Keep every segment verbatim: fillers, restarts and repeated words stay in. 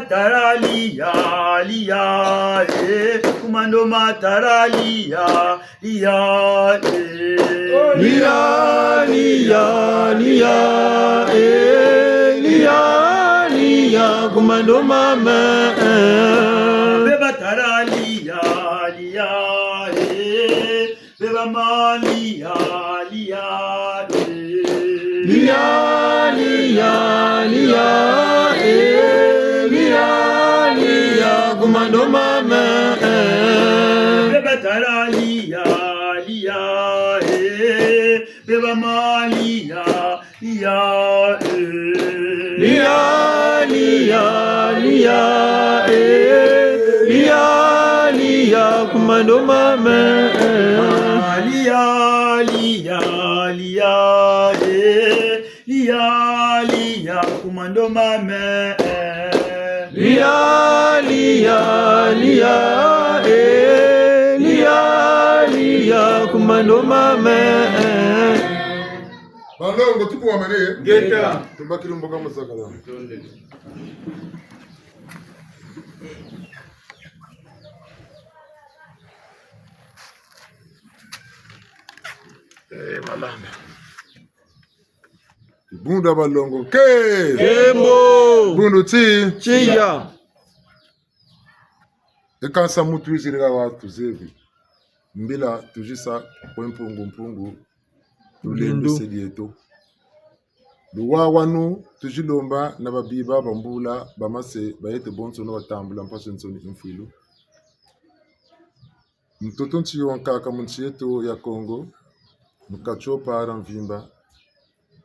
Taralia, lia, eh, kumando ma taralia, lia, eh. Lia, lia, lia, eh, lia, lia, kumando mama, eh. Beba taralia, lia, eh. Beba ma lia, lia, eh. Lia, lia, lia, eh, lia, lia, kumando mama, eh. Beba taralia, lia, eh. Beba ma lia, lia, eh. Lia, lia, lia, eh. Lia, lia, kumando mama, eh. Lia, lia, lia, eh. Lia, lia, kumando mama, eh. Lia, lia, lia, eh. Lia, lia, kumando mama, eh. Balongo, tukuwamane. Ngeta. Tumbakiri mboka muzakala. Eh, malanda. Bundu ya balongo, ke? Kembo. Bundu ti? Tiya. E kansa mutu wiziri ka wa tuzebi. Mbila tuzisa kwe Mpungu, Mpungu, tulendo se dieto. Luwawanu tuzilomba na babiba, bambula, bamase, bayete bonso na batambula mpasi nsoni mfwilu. Ntoto nti yo nkaka mu nsi yeto ya Kongo, mu kati o para mvimba,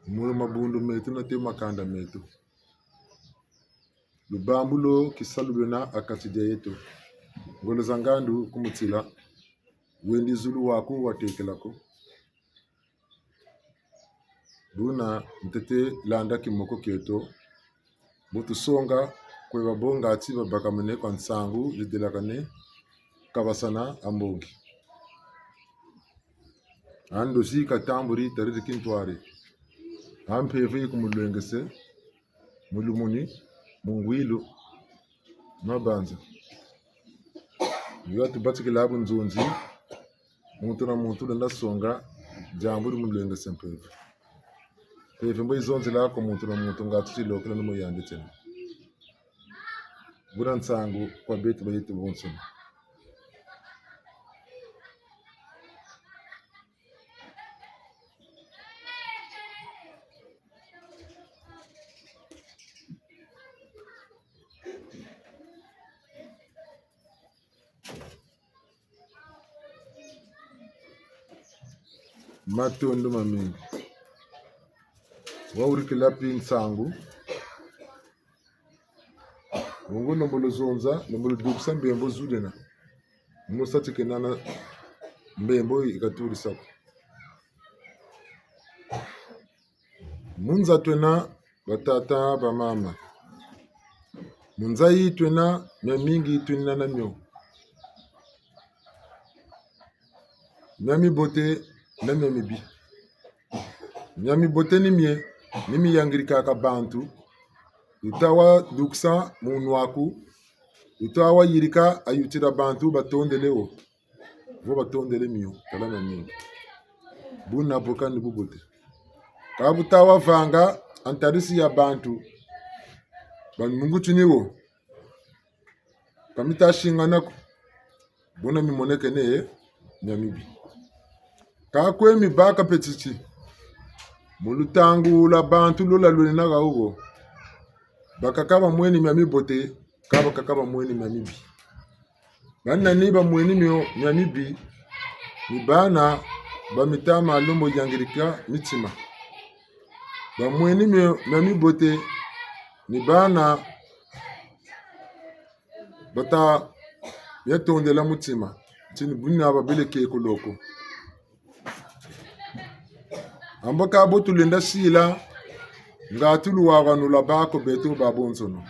mu mabundu meto na te makanda meto. Lubambu lo kisalu lwena ha kati dia yeto. Ngolo za ngandu ku mutila, wendi zulu waku watekela ko. Buna ntete landa kimoko kieto, bu tusonga kwe babo ngati babakamene kwa nsangu zidelakane, kabasana ha mbongi. Ha ndozi katamburi tariri kintwari. Ha mpeve yi kumulwengese, mu lumuni, mu ngwilu, mabanza. Yo tubatikila bunzonzi, muntu na muntu lenda songa diambu dimulwengese mpeve. Mpeve mbo yizonzela ko muntu na muntu ngatu tilokela ni mu yandi tiena. Buna nsangu kwa beto bayete bonso. Matondo mamingi. Wawurikila pi nsangu. Wungu lembolo zonza, lembolo dukisa mbembo zudena. Musa ti kenana mbembo yi katurisa ko. Mu nza twena batata, bamama. Mu nza yi twena, miamingi twena na mio. Mia mibote na mia mibi. Mia mibote ni mie, ni miyangirikaka bantu. Wuta wa dukisa mu nwa aku, wuta wa yirika ha yutila bantu batondele wo. Vo batondele mio, tala miamingi. Buna bo ka ni bubote. Ka buta wa vanga ha ntadisi ya bantu, banungutini wo. Ka mita singana ko, buna mimonekene mia mibi. Ka kwe mibaka pe titi, mu lutangu lwa bantu lula lwena ha wuwo, bakaka bamweni mia mibote, ka bakaka bamweni mia mibi. Banani bamweni mio mia mibi? Ni bana ba mita ma lembo yangirika mitima. Bamweni mio mia mibote ni bana bata mia tondela mutima, ti ni buna babele ke kuloko. Ambo ka bo tulenda sila, ngatu luwawanu lwabâ ko beto babonsono.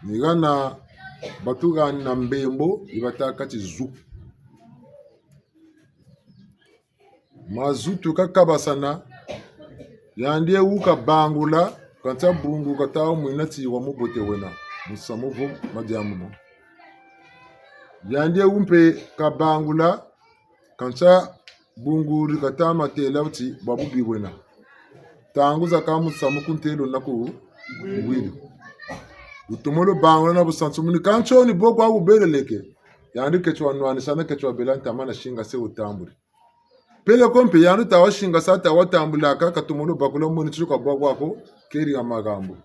Ni hana batuhani na mbembo yi batâka ti zu. Mazu tuka kabasana, yandi wu kabangula, Kansi bungu kata mwina ti wa mubote wena, musamu vo madiambu mo. Yandi wu mpe kabangula, kansi bungu di kata matela ti bwa bubi wena. Ntangu zakaka musamu ku ntelo na ku ngwilu. Lutomolo bangula na busantu muni, kansi ni bo kwa wubeleleke. Yandi keti wanwanisa na keti wabela ntama na singase wutambuli. Peleko mpe yandi ta wasingasa, ta watambulaka, katomolo bakula moni tsuka bwa kwako, keri ya magambo.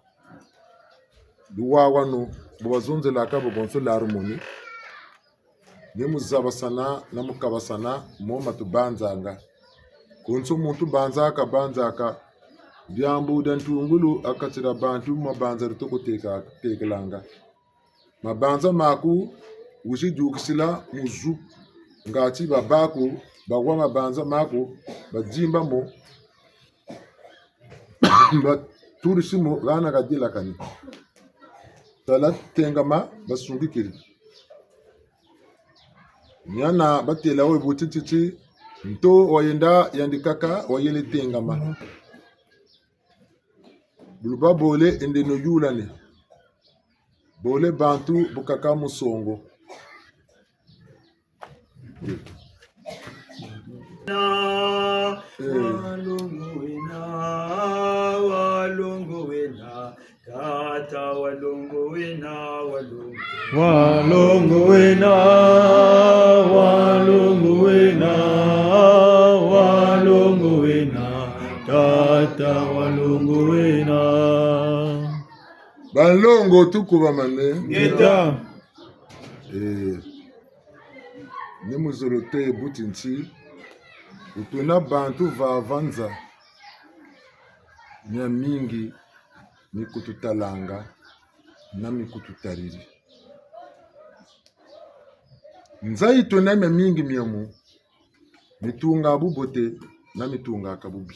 Luwawanu, bo bazonzelaka bo bonso larumoni. Ni mu zabasana, na mu kabasana, mo ma tubanzanga. Konso muntu banzaka, banzaka. Diambu dia ntungulu ha kati dia bantu, mabanza di toko teka, tekelanga. Mabanza maku, wizi dukisila mu zu. Ngati babaku, bawa mabanza maku, badimba mo, baturisi mo, hana kadilakani. Tala tengama, basungikiri. Niana batela we butititi, nto wayenda yandi kaka, wayele tengama. Bulu babole ende no yulane. Bole bantu bukaka musongo. Na, eh, walongo wena, walongo wena, tata walongo wena, walongo. Walongo wena, walongo wena, walongo wena, tata walongo wena. Banlongo tukubamane. Ngeta. Eh. Ni mu zolo tê buti nti, bu twena bantu vava nza, miamingi mikututalanga, na mikututariri. Nza yi twena miamingi miamu, mitunga bubote, na mitungaka bubi.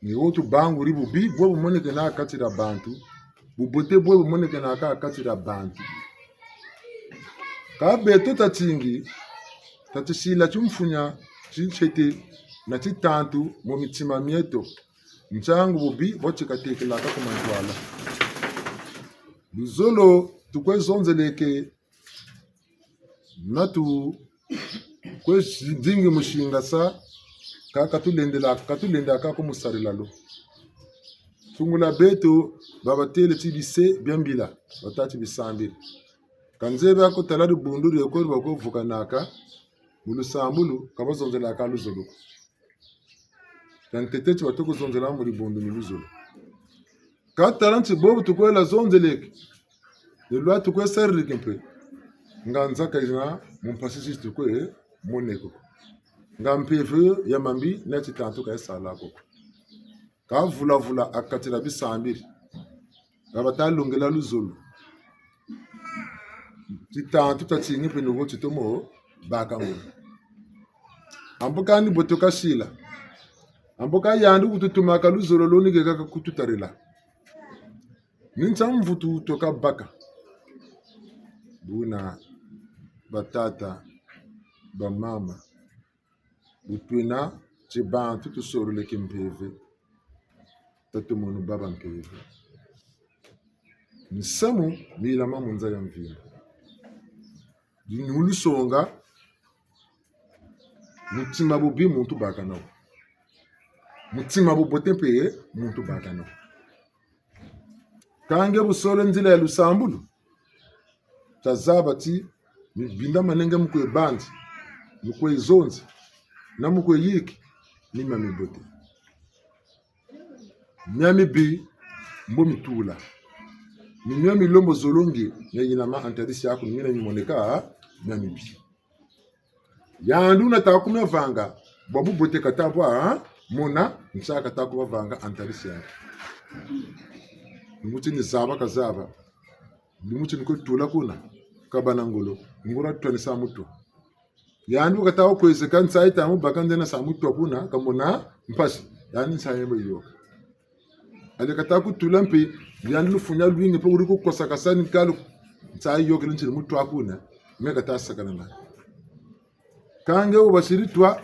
Ni wo tubanguri bubi bwe bumonekena ha kati dia bantu, bubote bwe bumonekenaka ha kati dia bantu. Kâ beto tatingi, tatisila timfunia, tintete, na titantu mu mitima mieto. Ntiangu bubi bwa ti katekelaka ku mantwala. Luzolo tukwe zonzeleke, na tukwe zi-, dingi mu singasa, ka, ka tulendela, ka tulendaka ku mu sarila lo. Sungula beto, babatêle ti bise bia mbila, batâ ti bisambiri. Ka nzebi ko tala dibundu dieko di bakwe vukanaka, mu lusambulu, ka bazonzelaka luzolo ko. Ka ntete ti batoko zonzela mu dibundu ni luzolo. Kâ tala nti bobu tukwe la zonzeleke, ni lwa tukwe sarileke mpe. Nga nza ka yina mu mpasi zi tukwe moneke ko. Nga mpeve ya mambi na titantu ka yisala ko. Kâ vula vula ha kati dia bisambiri. Nga bata longela luzolo. Titantu tatingi mpe ni wo titomo baka ngolo. Ambo kani bote kasila. Ambo ka yandi kututumaka luzolo lo ni keka kututarila. Ni ntia mvutu toka baka. Buna batata, bamama, bu twena ti bantu tusololeke mpeve, tatomono baba mpeve. Misamu milama mu nza ya mvimba. Ni mu lusonga, mutima bubi muntu baka nawu. Mutima bubote mpe muntu baka nawu. Kâ nge bu solo nzila ya lusambulu, tazaba ti mibinda manenge mu kwe bandi, mu kwe zonzi, na mu kwe yiki, ni mia mibote. Mia mibi, mbo mitula. Ni mia milombo zolo nge, mia yinama ha ntadisi yaku, ni mina mimoneka mia mibi. Yandi wuna ta ku mia vanga, bwa bubote kata bwa mona, nsa kata ku bavanga ha ntadisi yaku. Ni muti ni zaba kazaba. Ni muti ni kwe tula kuna, kabâ na ngolo, nguria twanisa mutu. Yandi bu kata kwezeka nsayi ta mu baka nzena sa mutu kuna, kamona mpasi. Yandi nsayi mbo yôka. Allez kata kutula mpe, yandi lufunia lwingi mpe wuri kukosakasa ni kalu, nsayi yôkele ntiri mutu kuna, me kata sakana na. Kâ nge wubasiri twa,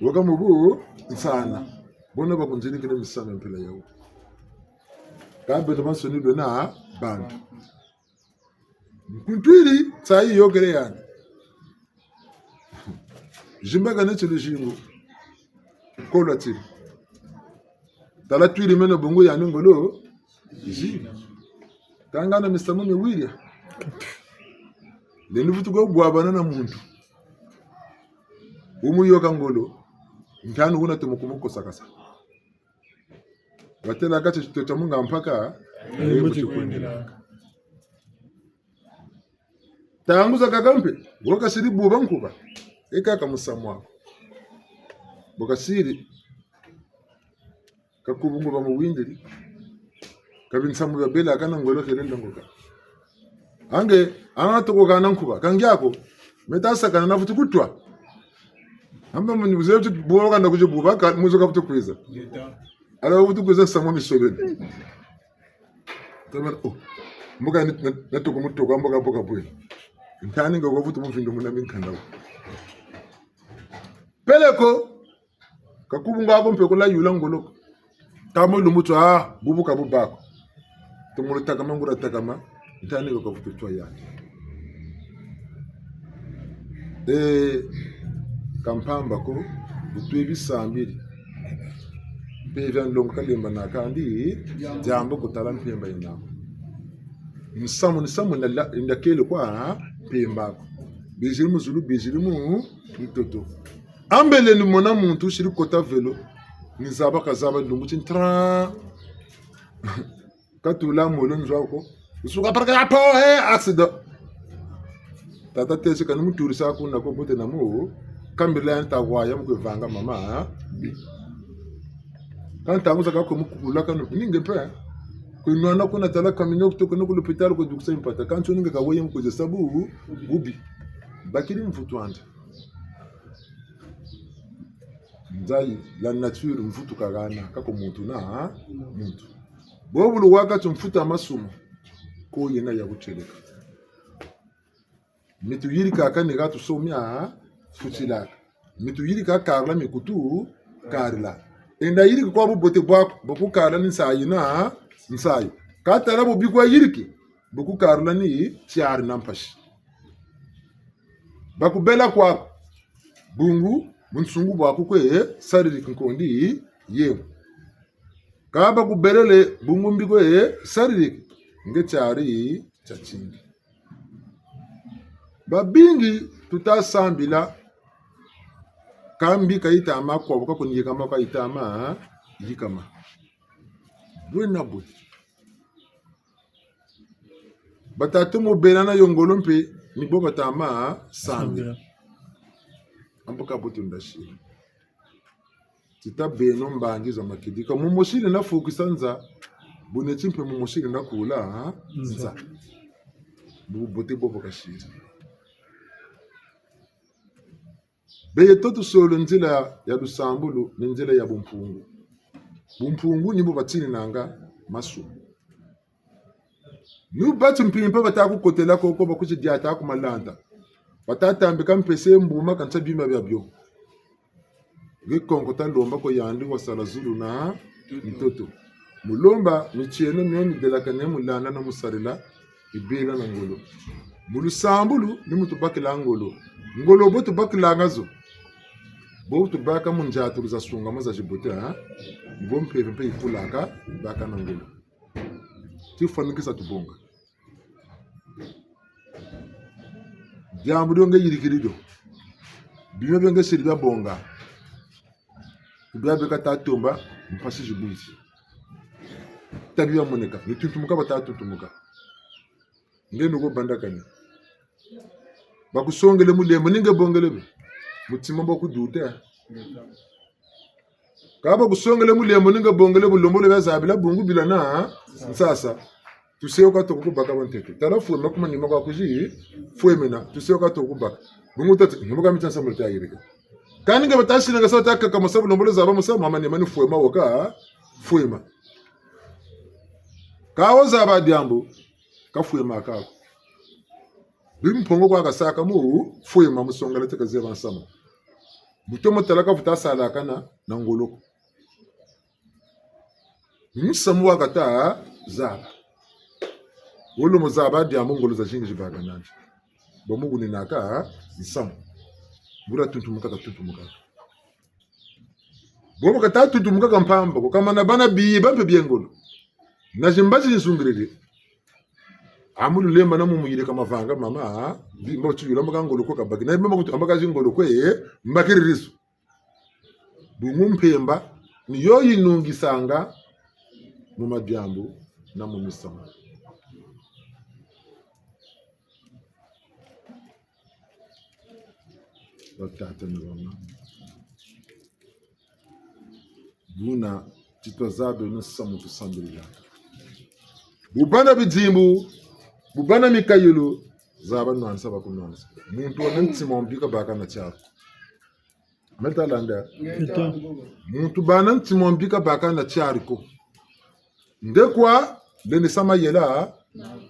weka mu bunsana. Bona bakunzirikila misamu mpila yawu. Ka beto bansoni lwena bantu. Nkuntwiri, nsayi yokele yandi. Zimbakane ti luzingu. Kolwa tiri. Tala twiri meno bungu yandi ngolo. Zi. Kangana misamu miwiri. Lendi vutu ko bwabana na muntu. Wumuyoka ngolo. Ntanu wuna tomo kumukosakasa. Watêla kati titoto tia munga mpaka, eh, mu tikwendelaka. Ntangu zakaka mpe, bu kasiri buba nkuba, e kaka musamu waku. Bu kasiri, kakubu nguba mu windiri, ka binsamu bia bela kana ngolo kele longoka. Ange, anga toko kana nkuba, ka ngiako, meta sakana na vutu kutwa. Amba muni buze tu buba kanda kuzi buba, ka, muzo ka vutu kwiza. Ala vutu kwiza samu misobele. Tamana, oh, mboka ni, na, na toko mutoko, mboka, mboka bwe. Ntani nga kwa vutu muvindu muna minkanda. Peleko, kakubu ngako mpe kula yula ngolo ko. Kamo lumbu twa, ah, bubu ka bubâ ko. Tumulu takama, ngura takama, ntani ko ka vutu twa yandi. Eh, ka mpamba ko, bu twe bisambiri. Mpeve ya nlongo kalemba na kandi, diambu kutala mpemba yena ko. Nsamu, nsamu nda la, nda kele kwa, ah, mpemba ko. Biziri mu zulu, biziri mu ntoto. Ambele ni mona muntu siri kota velo, ni zaba kazaba lumbu ti ntra. Katula molo nzwa ko. Nsuka paraka ya po, eh, accident. Tata tesi kani muturisa kuna ko bote na mu, kambila ya nta waya mu kwe vanga mama, eh? Bi. Ka ntangu zakaka ko mukukula kanu, ni nge mpe. Kwe nwana kuna tala kamino kutoka no ku l'hôpital kwe dukisa mpata. Kansi ni nge ka weye mu kwe sabu, bubi. Bakiri mvutu andi. Nzayi, la nature, mvutu ka hana, kako muntu na, ha? Muntu. Bobu luwaka ti mfuta masumu, ko yena ya kutieleka. Mi tuyirikaka ni ha tusomia, futilaka. Mi tuyirika karila mi kutu, karila. Enda yirika kwa bubote bwaku, bu kukarila ni nsayi na, nsayi. Ka tala bubi kwa yiriki, bu kukarila ni tiari na mpasi. Bakubela kwaku, bungu, bunsungu bwaku kwe, saririki nkondi, yemu. Ka bakubelele, bungu mbi kwe, saririki, nge tiari, tiatingi. Babingi tuta sambila, ka mbi ka yitama kwabu, ka kuni yikama ka yitama, yikama. Bwe na bwe. Batatu mu bena na yo ngolo mpe, ni bo batama sambila. Sambila. Ambuka butu ndasila. Tita beno mbangi za makedika. Mumosi lenda fukisa nza, bu neti mpe mumosi lenda kula, ha? Nza. Nza. Bubote bobo kasila. Beto tusolo nzila ya lusambulu, ni nzila ya bumpungu. Bumpungu ni bu batininanga masumu. Ni bu bati mpimpa bata kukotela koko, bakuti diata ku malanda. Bata tambika mpese, mbuma, kansi bima biabio. Nge konko ta lomba ko yandi wasala zulu na ntoto. Mu lomba mitieno mio midelakane mu landa na mu sarila, mibela na ngolo. Mu lusambulu ni mu tubakila ngolo. Ngolo bo tubakilanga zo. Bo tubaka mu ndiatulu za sungama za zibote, ha? Ni bo mpeve mpe yikulaka, yibaka na ngolo. Tifwanikisa tubonga. Diambu dio nge yirikiri dio. Bima bio nge siri bia bonga. Bia beka ta tomba, mpasi zibwisi. Tabi bia moneka, ni tuntumuka bata tuntumuka. Nge nuko bandakani. Bakusongele mulembo, ni nge bongele be. Mutima bwa kuduta. Ka bakusongele mulembo, ni nge bongele, bu lembolo bia zabila bungu bila na nsasa. Tuseko ka toko kubaka ba ntete. Tala fwema ku manima kwa kuzi, fwemena. Tuseko ka toko kubaka. Bungu tati, ni bu ka mita nsamu ta yirika. Kani nge bata sina nga sa ta kaka masabu lembolo zaba musamu, manima ni fwema waka, fwema. Ka wo zaba diambu, ka fwema ka ko. Bi mpongo kwa kasaka mu, fwema mu songela ti ka zeba nsamu. Mutomo tala ka vuta salaka na, na ngolo ko. Ni musamu wa kata zaba. Wolo mu zaba diambu ngolo zazingi zibâka nandi. Bo mu kuninaka nsamu. Bula tuntumuka, ka tuntumuka. Bobo kata tuntumuka ka mpamba ko, kamana bâ na biba mpe bia ngolo. Na zimbazi zinzungiriri. Amu lulemba na mu muyirika mavanga mama, bi mbo tiyula mbo ka ngolo ko kabaki. Na mbo kutu amba ka zi ngolo kwe, mbakiririsu. Bungu mpemba, ni yo yinungisanga mu madiambu na mu misamu. Batata na bamama. Buna ti twazabi na samu tusambilila. Bu bâ na bidimbu, bu bâ na mikayulu, zaba nwanisa bakunwanisa. Muntu wena ntima wa mbi kabâka na tiari. Meta landa. Eto. Muntu bâ na ntima wa mbi kabâka na tiari ko. Nge kwa, lendi sa mayela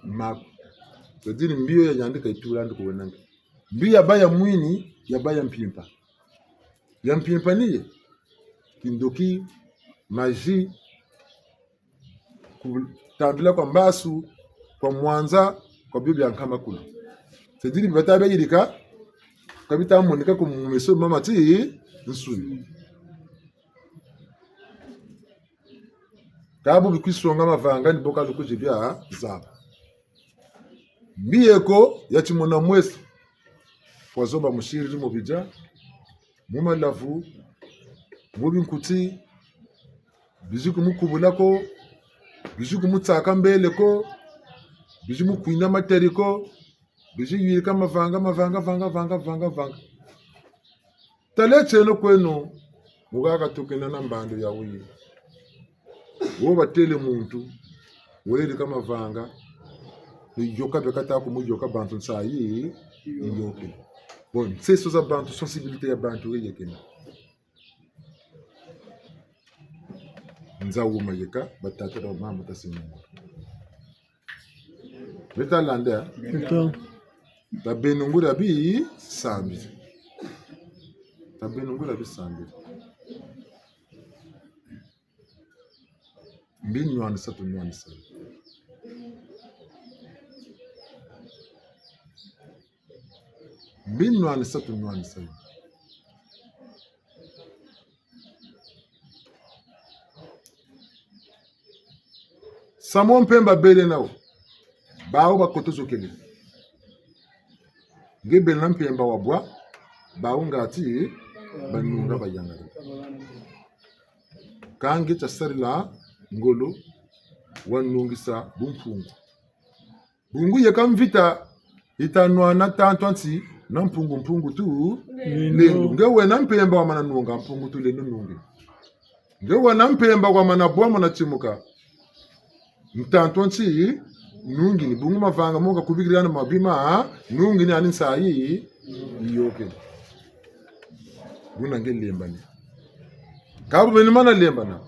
maku. Tadini mbi yo ya yandi ka yitula ndi ku wena nge. Mbi yabâ ya mwini, yabâ ya mpimpa. Ya mpimpa ni ye. Kindoki, magie, kutambila kwa mbasu, kwa mwanza, kwa bio bia nkama kulu. Tadini bi bata bia yirika, ka bita monika ku meso ma matinsuni. Ka bu bikwisonga mavanga ni bo ka lukuzi bia zaba. Mbi yeko ya timona meso. Kwa zoba musiriri mu bidia, mu malavu, mu binkuti, bizi kumukubula ko, bizi kumutsaka mbele ko, bizi mukwinda matari ko, bizi yirika mavanga, mavanga, vanga, vanga, vanga, vanga. Tala tieno kweno, mu kaka tukina na mbandu ya wuyi. Wo batêle muntu, wele yirika mavanga, ni yoka beka ta kumuyoka bantu nsayi, ni yoke. Bon, nseso za bantu, sensibilité ya bantu yeyekena. Nza wuma yeka, batata na bamama tasi mungu. Beta landa, eh? Eto. Tabeno nguria bisambiri. Tabeno nguria bisambiri. Mbi nwanisa tunwanisa. Mbi nwanisa tunwanisa. Samu mpemba bele nawu. Bawu bakoto zokele. Nge bele na mpemba wa bwa, bawu ngati banunga bayangala. Kâ nge tia sarila ngolo, wanungisa bumpungu. Bungu yeka mvita yita nwana ntantu nti na mpungu mpungu tu. Lendo. Lendo. Nge wena mpemba wamana nunga mpungu tu lendo nungi. Nge wena mpemba wamana bwa mana timuka. Ntantu nti nungi ni bungu mavanga mo kakubikiri na mabima nungi ni ani nsayi yoke. Buna nge lembani. Kâ bu meni mana lembana.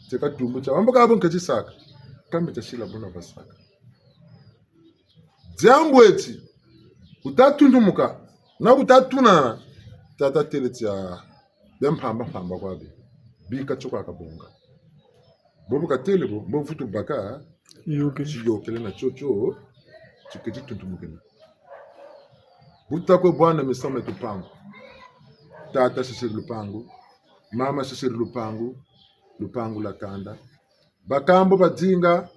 Teka tumbu tia. Wamba kâ bu nketi saka. Kâ mbe tia sila buna basaka. Diambu eti, kuta tuntumuka, na kuta tunana, tata têle tia, bia mpamba mpamba kwa bi, bika tio kwa kabonga. Bobo katêle bo, mbo vutu baka, yoke. Tiyokele na tiotio, tiketi tuntumukina. Buta kwe bwana misamu ya lupangu. Tata sisiri lupangu, mama sisiri lupangu, lupangu lwa kanda. Bakambo badinga,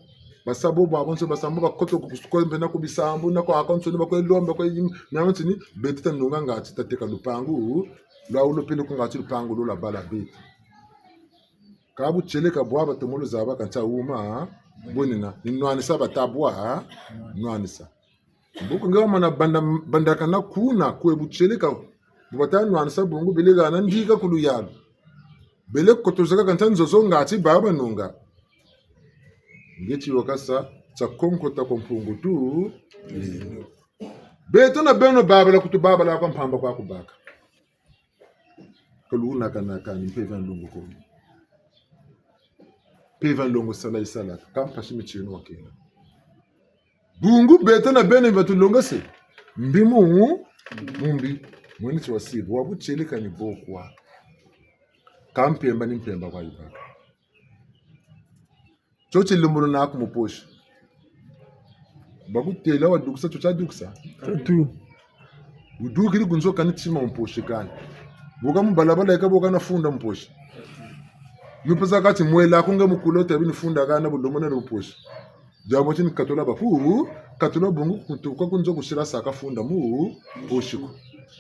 basa bo bwabonso, basa mbo bakoto ku kusuko mpe na ku bisambu, na kwa konso ni bakwe lomba, kwe yim-, na nsi ni, beto tanunga ngati tateka lupangu, lwa wulopele ko ngati lupangu lwa bala beto. Kâ bu tieleka bwa batomo luzaba ka ntia wuma, bwenina, ni nwanisa bata bwa, nwanisa. Mbuku nge wamana banda-, bandakana kuna kwe bu tieleka, bu bata nwanisa bungu bele hana ndika ku luyalu. Bele koto zaka ka ntia nzozo ngati baba nunga. Nge ti wakasa, tia konkota kwa mpungu tu, lendo. Beto na beno babala kutu babala kwa mpamba kwa kubaka. Ka luna kana kani mpeve ya nlongo ko. Mpeve ya nlongo sala yisalaka, kâ mpasi mitieno wakena. Bungu beto na beno mbi batulongese. Mbi mu, mu mbi. Mweni ti wasibu, wa bu tieleka ni bo kwa. Kâ mpemba ni mpemba kwa yibaka. Tio tilembolo naku mu poche. Bakutêla wadukisa tio tiadukisa. Tatu. Wudukiri ku nzo kani tima mu poche kani. Boka mu balabala eka boka na funda mu poche. Nupesa kati mwela ku nge mukulu tabi ni funda kana bu lomona mu poche. Diambu ti ni katula baku, katula bungu kutuka ku nzo kusila saka funda mu poche ko.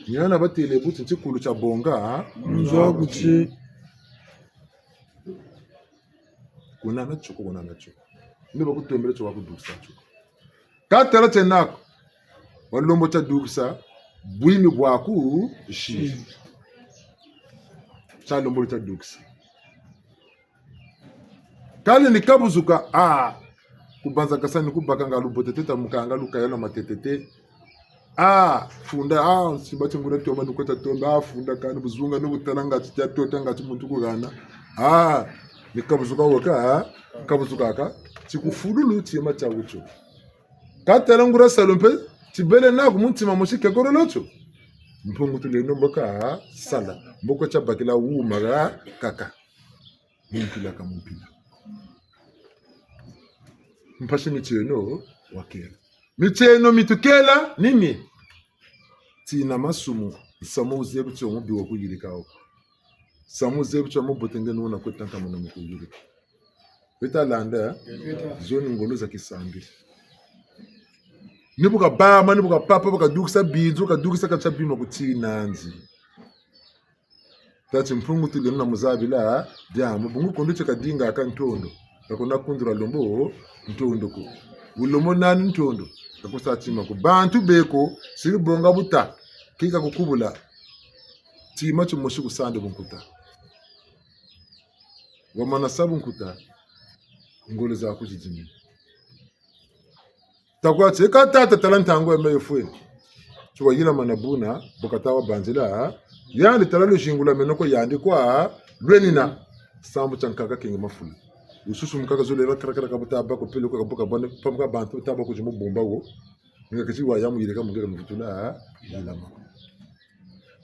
Ni hana batêle bu ti ntikulu tiabonga, mu nzo aku ti. Kuna na tio ko, kuna na tio ko. Ni bakutombele tio wakudukisa tio ko. Ka tala tiena ko, walombo tiadukisa, bwimi bwaku, si. Tialombo tiadukisa. Kani ni kabuzuka, ah, kubanza kasa ni kubaka nga lubotete ta mukanga lukaya lwa matetete. Ah, funda, ah, nsimba ti nguna tomba ni kota tomba, ah, funda kani buzunga ni butala ngati tia tota ngati muntu kuhana. Ah, ni kabuzuka waka, ah, kabuzuka ka, tikufululu tima tia wutu. Ka tala nguria salu mpe, tibele naku mu ntima mosi kekorolo tio. Mpungu Tulendo mbo kasala, mbo ko tia bakila wuma ha kaka. Mu mpila ka mu mpila. Mpasi mitieno wakela. Mitieno mitukela ni mi. Tina masumu, nsamu wuzebi tio mubi wakuyirika wo. Nsamu wuzebi tio mubote nge nuna kwe tankamana mu kuyirika. Beta landa, eh? Zo ni ngolo za kisambiri. Ni bu kabama, ni bu kapapa, bu kadukisa binzu, kadukisa ka tia bima ku tina nzi. Tâ ti Mpungu Tulendo na muzabila, diambu bungu kundu ti kadingaka ntondo, ka kuna kundu dia lombo ntondo ko. Wulombo nani ntondo, ka kusa tima ko. Bantu beko, siri bonga buta, kika kukubula. Tima timosi kusandi bunkuta. Wamana sa bunkuta, ngolo zaku zidimi. Takwa ti, eka tata tala ntangu ya me yifweni. Ti wayila mana buna, bu kata wabanzila, yandi tala luzingu lwa meno ko yandi kwa lwenina. Sambu tia nkaka kenge mafula. Wususu mukaka zolele kara kara ka buta bâ ko peleko ka bu kabâ ne, pamuka bantu buta bâ ko ti mu bumba wo. Nga keti waya muyirika mungeka muvutula, yila ma.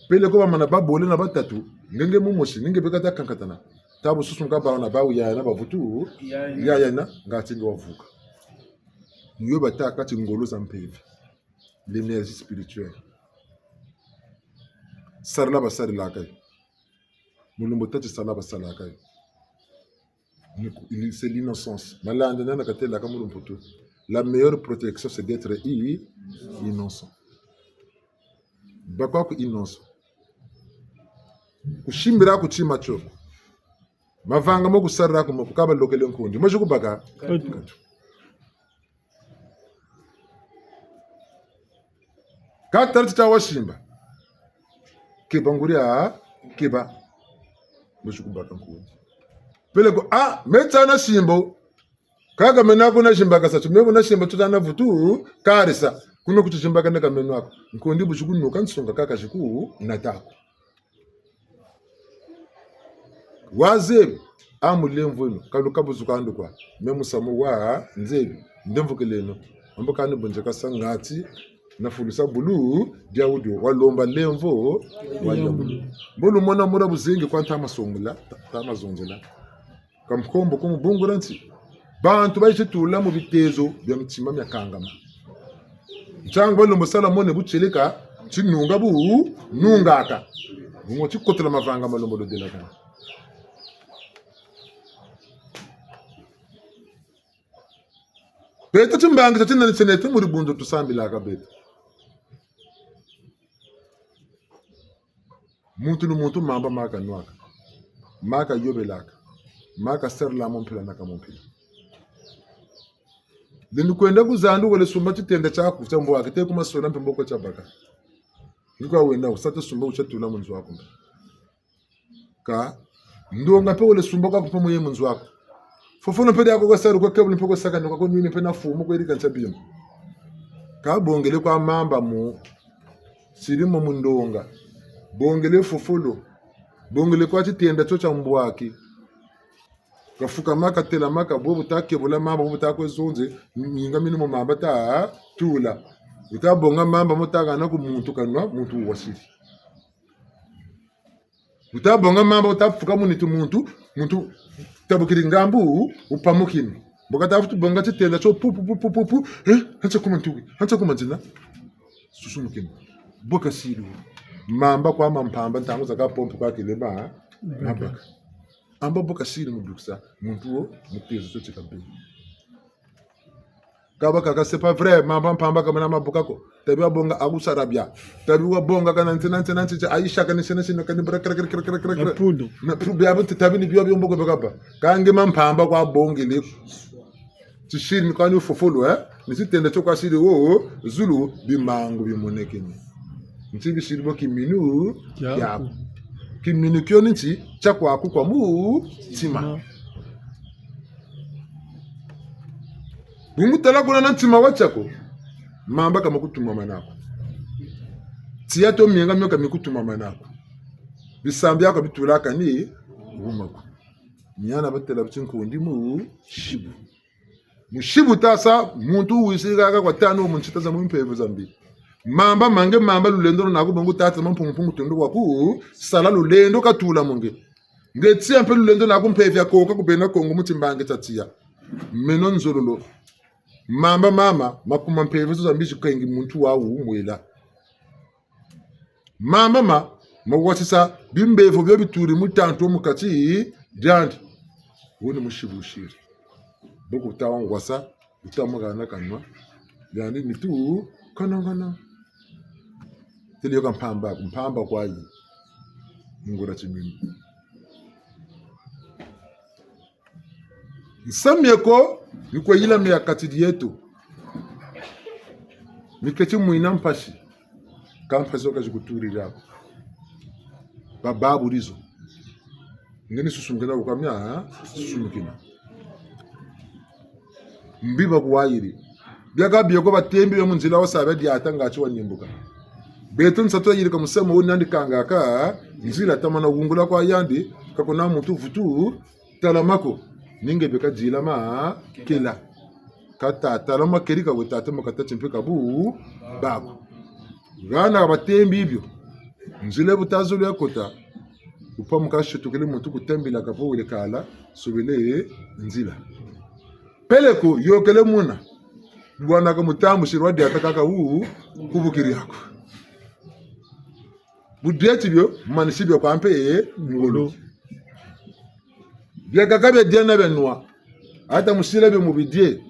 Peleko bamana bâ bole na batatu, nge nge mumosi, ni nge beka ta kankatana. Tabu susu nka bawu na bawu yaya na bavutu, yaya na, ngati nge wavuka. Ni yo batâka ti ngolo za mpeve. L'énergie spirituelle. Sarila basarilaka yo. Mu lumbu tâ ti sala basalaka yo. Ni ku-, il-, c'est l'innocence. Malanda nana katelaka mu lumputu. La meilleure protection, c'est d'être i-, innocent. Bakwa ku innocent. Kusimbira ku tima tio. Mavanga mo kusarila ku mo ku kabalokele nkundi. Mosi kubaka. Katu. Ka tala ti ta wasimba. Keba nguria, keba. Mosi kubaka nkundi. Peleko, ah, me ta na simbo. Kaka mena kuna simbaka sa, ti me kuna simba tuta na vutu, karisa. Kuna kuti simbaka neka meno ako. Nkundi bu ti kunuka nsonga kaka ti ku nata ko. Wazebi, a mulemvo eno, kaluka buzuka andi kwa. Me musamu wa nzebi, ndemvokeleno. Ambo kani bunzekasa ngati, na fulusa bulu, dia wudio, walomba lemvo, wayambulu. Mbo lumona mura buzengi kwa ntama songela, ta-, ntama zonzela. Ka nkombo ku mu bungula nti, bantu bayisi tula mu bitezo bia mitima miakangama. Ntiangu balombo sala mone butieleka, tinunga bu nungaka. Bungu tikotela mavanga malombo lodelakana. Beto timbangi tia tinene tiene ti mu dibundu tusambilaka beto. Muntu ni muntu mamba ma kanwaka, ma kayobelaka, ma kaserela mu mpila na ka mu mpila. Lendi kwenda ku zandu wele sumba titenda tiaku tia mbwaki, te ku masola mpe mboko tiabaka. Ni kwa wenda, wusa te sumba wutia tula mu nzo aku mpe. Ka ndonga mpe wele sumba kwaku mpe muye mu nzo aku. Fofolo mpe diaku kasari kwa kebulu mpe kwa sakani kwa ko nwini mpe na fumu kwa yirika ntia bima. Ka bongele kwa mamba mu siri mo mu ndonga. Bongele fofolo. Bongele kwa titenda tio tia mbwaki. Kafukama, katelama, ka bwe bu ta kebula mamba, bwe bu ta kwe zonze, ninga mini mo mamba ta tula. Bu ta bonga mamba mo ta hana ku muntu kanwa, muntu wasiri. Bu ta bonga mamba, bu ta fuka mu nitu muntu, muntu tabukiri ngambu, wupamukini. Mbo kata vutu bonga titenda tio pu, pu, pu, pu, pu, pu. Eh, hantia kuma ntuki, hantia kuma nzina. Susumukini. Bo kasiri wo. Mamba kwa ma mpamba, ntangu zakaka pompe kwa kilema, ha? Mabaka. Mamba bo kasiri mu dukisa, muntu wo, mu tezo tio tika mpe. Kaba kaka, c'est pas vrai, mamba mpamba ka mena mabuka ko. Tabi wabonga akusarabia. Tabi wabonga kana nti na nti na nti, aisha kani sene sene kani bra kra kra kra kra kra. Na pudo. Na pudo ya bunti tabi ni bio bio mboko bekaba. Ka nge ma mpamba kwa bongele. Tisiri ni kani fofolo, eh? Ni titenda tio kwa siri wo, zulu, bimangu bimonekene. Nti bisiri bo kiminu, kiaku. Kiaku. Kiminu kio ni nti, tia kwaku kwa mutima. Bungu tala kuna na ntima wa tiaku, mamba ka makutumamana ko. Tiya to mienga mio ka mikutumamana ko. Bisambi bia ko bitulaka ni wuma ko. Miana batela biti nkundi mu sibu. Mu sibu tasa, muntu wisi kaka kwa tanu mu ntsita za mu mpeve za mbi. Mamba mange mamba lulendo na ku bongo tata ma mpungu mpungu tundu kwa ku sala lulendo katula mu nge. Nge tiya mpe lulendo na ku mpeve ya koka ku bena Kongo mu timbangi tia tiya. Meno nzololo. Mamba mama, makuma mpeve zo za mbi zikengi muntu wawu mwela. Mamba ma, ma wasisa bimbevo bio bituri mu tantu mu kati diandi. Wo ni mu sibu siri. Bo kuta wa ngwasa, kuta mu hana kanwa. Yandi nitu, kono kono. Tele yo ka mpamba, mpamba kwa yi. Ngura timinu. Nsa mieko, mikwe yila mia kati dieto. Miketi mwina mpasi. Ka mpasi wo ka zikuturira ko. Ba babu dizo. Nge ni susumukina wukamia, ha? Susumukina. Mbi bakuwayiri. Biakaka bio ko batembi bia mu nzila wo sa bia diata ngati wanimbuka. Beto nsatu yayirika musemo wo nandi kangaka, nzila tamana wungula kwa yandi, ka kuna muntu vutu, tala mako, ni nge beka dila ma kela. Kata tala ma keri ka we tata ma kata timpe ka bu bako. Hana batembi bio. Nzila bu tazolo ya kota. Upa mu kasutukele muntu kutembila ka po wele kala, sobele nzila. Peleko, yokele muna. Bwana ka mutambu sirwa diata kaka wu, kubukiri yako. Bu dieti bio, manisi bio kwa mpe, ngolo. Biakaka bia dia na bia nwa. Ata musila bio mu bidie.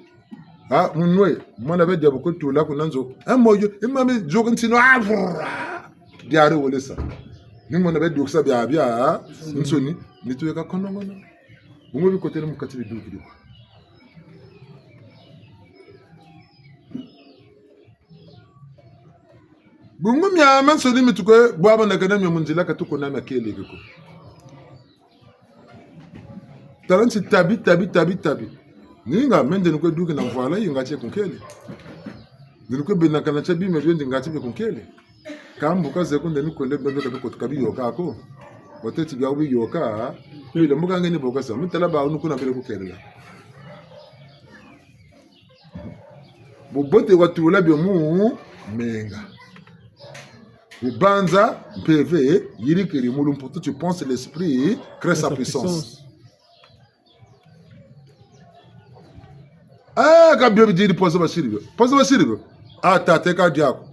Ha, mu nwe, mwana bia dia bu kutula kuna nzo. E moyo, e mami, zoka ntino, ah, brrr. Diare wolesa. Ni mwana bia dukisa bia bia, nsoni, ni tuweka konongono. Bungu bikotele mu kati bidukiri kwa. Bungu miamiansoni mi tukwe bwabana kana mia mu nzila ka tuko na mia keleke ko. Tala nti tabi, tabi, tabi, tabi. Ninga, me nde ni kwe duki na mvwala, yi ngati ye kunkele. Nde ni kwe bena kana tia bima bio ndi ngati bie kunkele. Ka mbuka ze ku nde ni kwenda bebe ka bikoto ka biyoka ko. Wateti bia biyoka, pile mbuka nge ni boka sa. Mi tala ba unu kuna bele kukelela. Bubote watula bio mu menga. Bubanza mpeve yirikiri mu lumputu, tu penses, l'esprit crée sa puissance. Ah, ka bio bidiri poison basiri bio. Poison basiri bio. Ah, tata ka diako.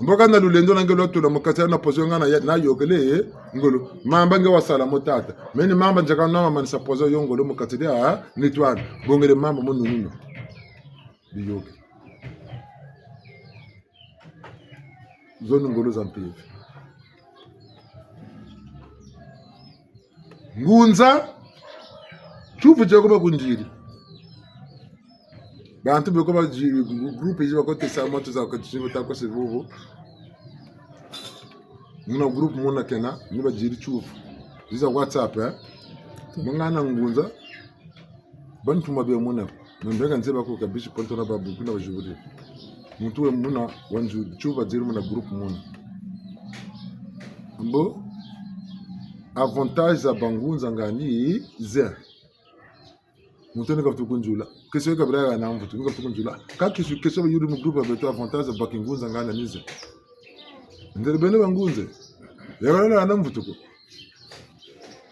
Mboka na lulendo na nge lwatula mu kati na poison nga na ya-, na yokele, ngolo. Mamba nge wasala mo tata. Meni mamba nzaka na mamanisa poison yo ngolo mu kati dia, nitwana. Bongele mamba mo nunino. Biyoke. Zo ni ngolo za mpeve. Ngunza, tiyuvu tieko bakundiri. Bantu beko ba di-, groupe zi bakotesa moto za kotisi bota kose vuvu. Muna groupe muna kena, ni badiri tiyuvu. Zi za WhatsApp, eh? Mungana ngunza, bantuma bia muna. Nambeka nzeba ko kabisi ponto na babu, kuna bajubudi. Muntu we muna, wanzu, tiyuvu badiri muna groupe muna. Mbo, avantage za bangunza ngani ze. Muntu ni kavutu kunzula. Keso kabila ya na mvutu, ni kavutu kunzula. Ka keso, keso bayuri mu groupe beto avantage za bakingunza ngana ni ze. Ndele beno bangunza. Ya na mvutu ko.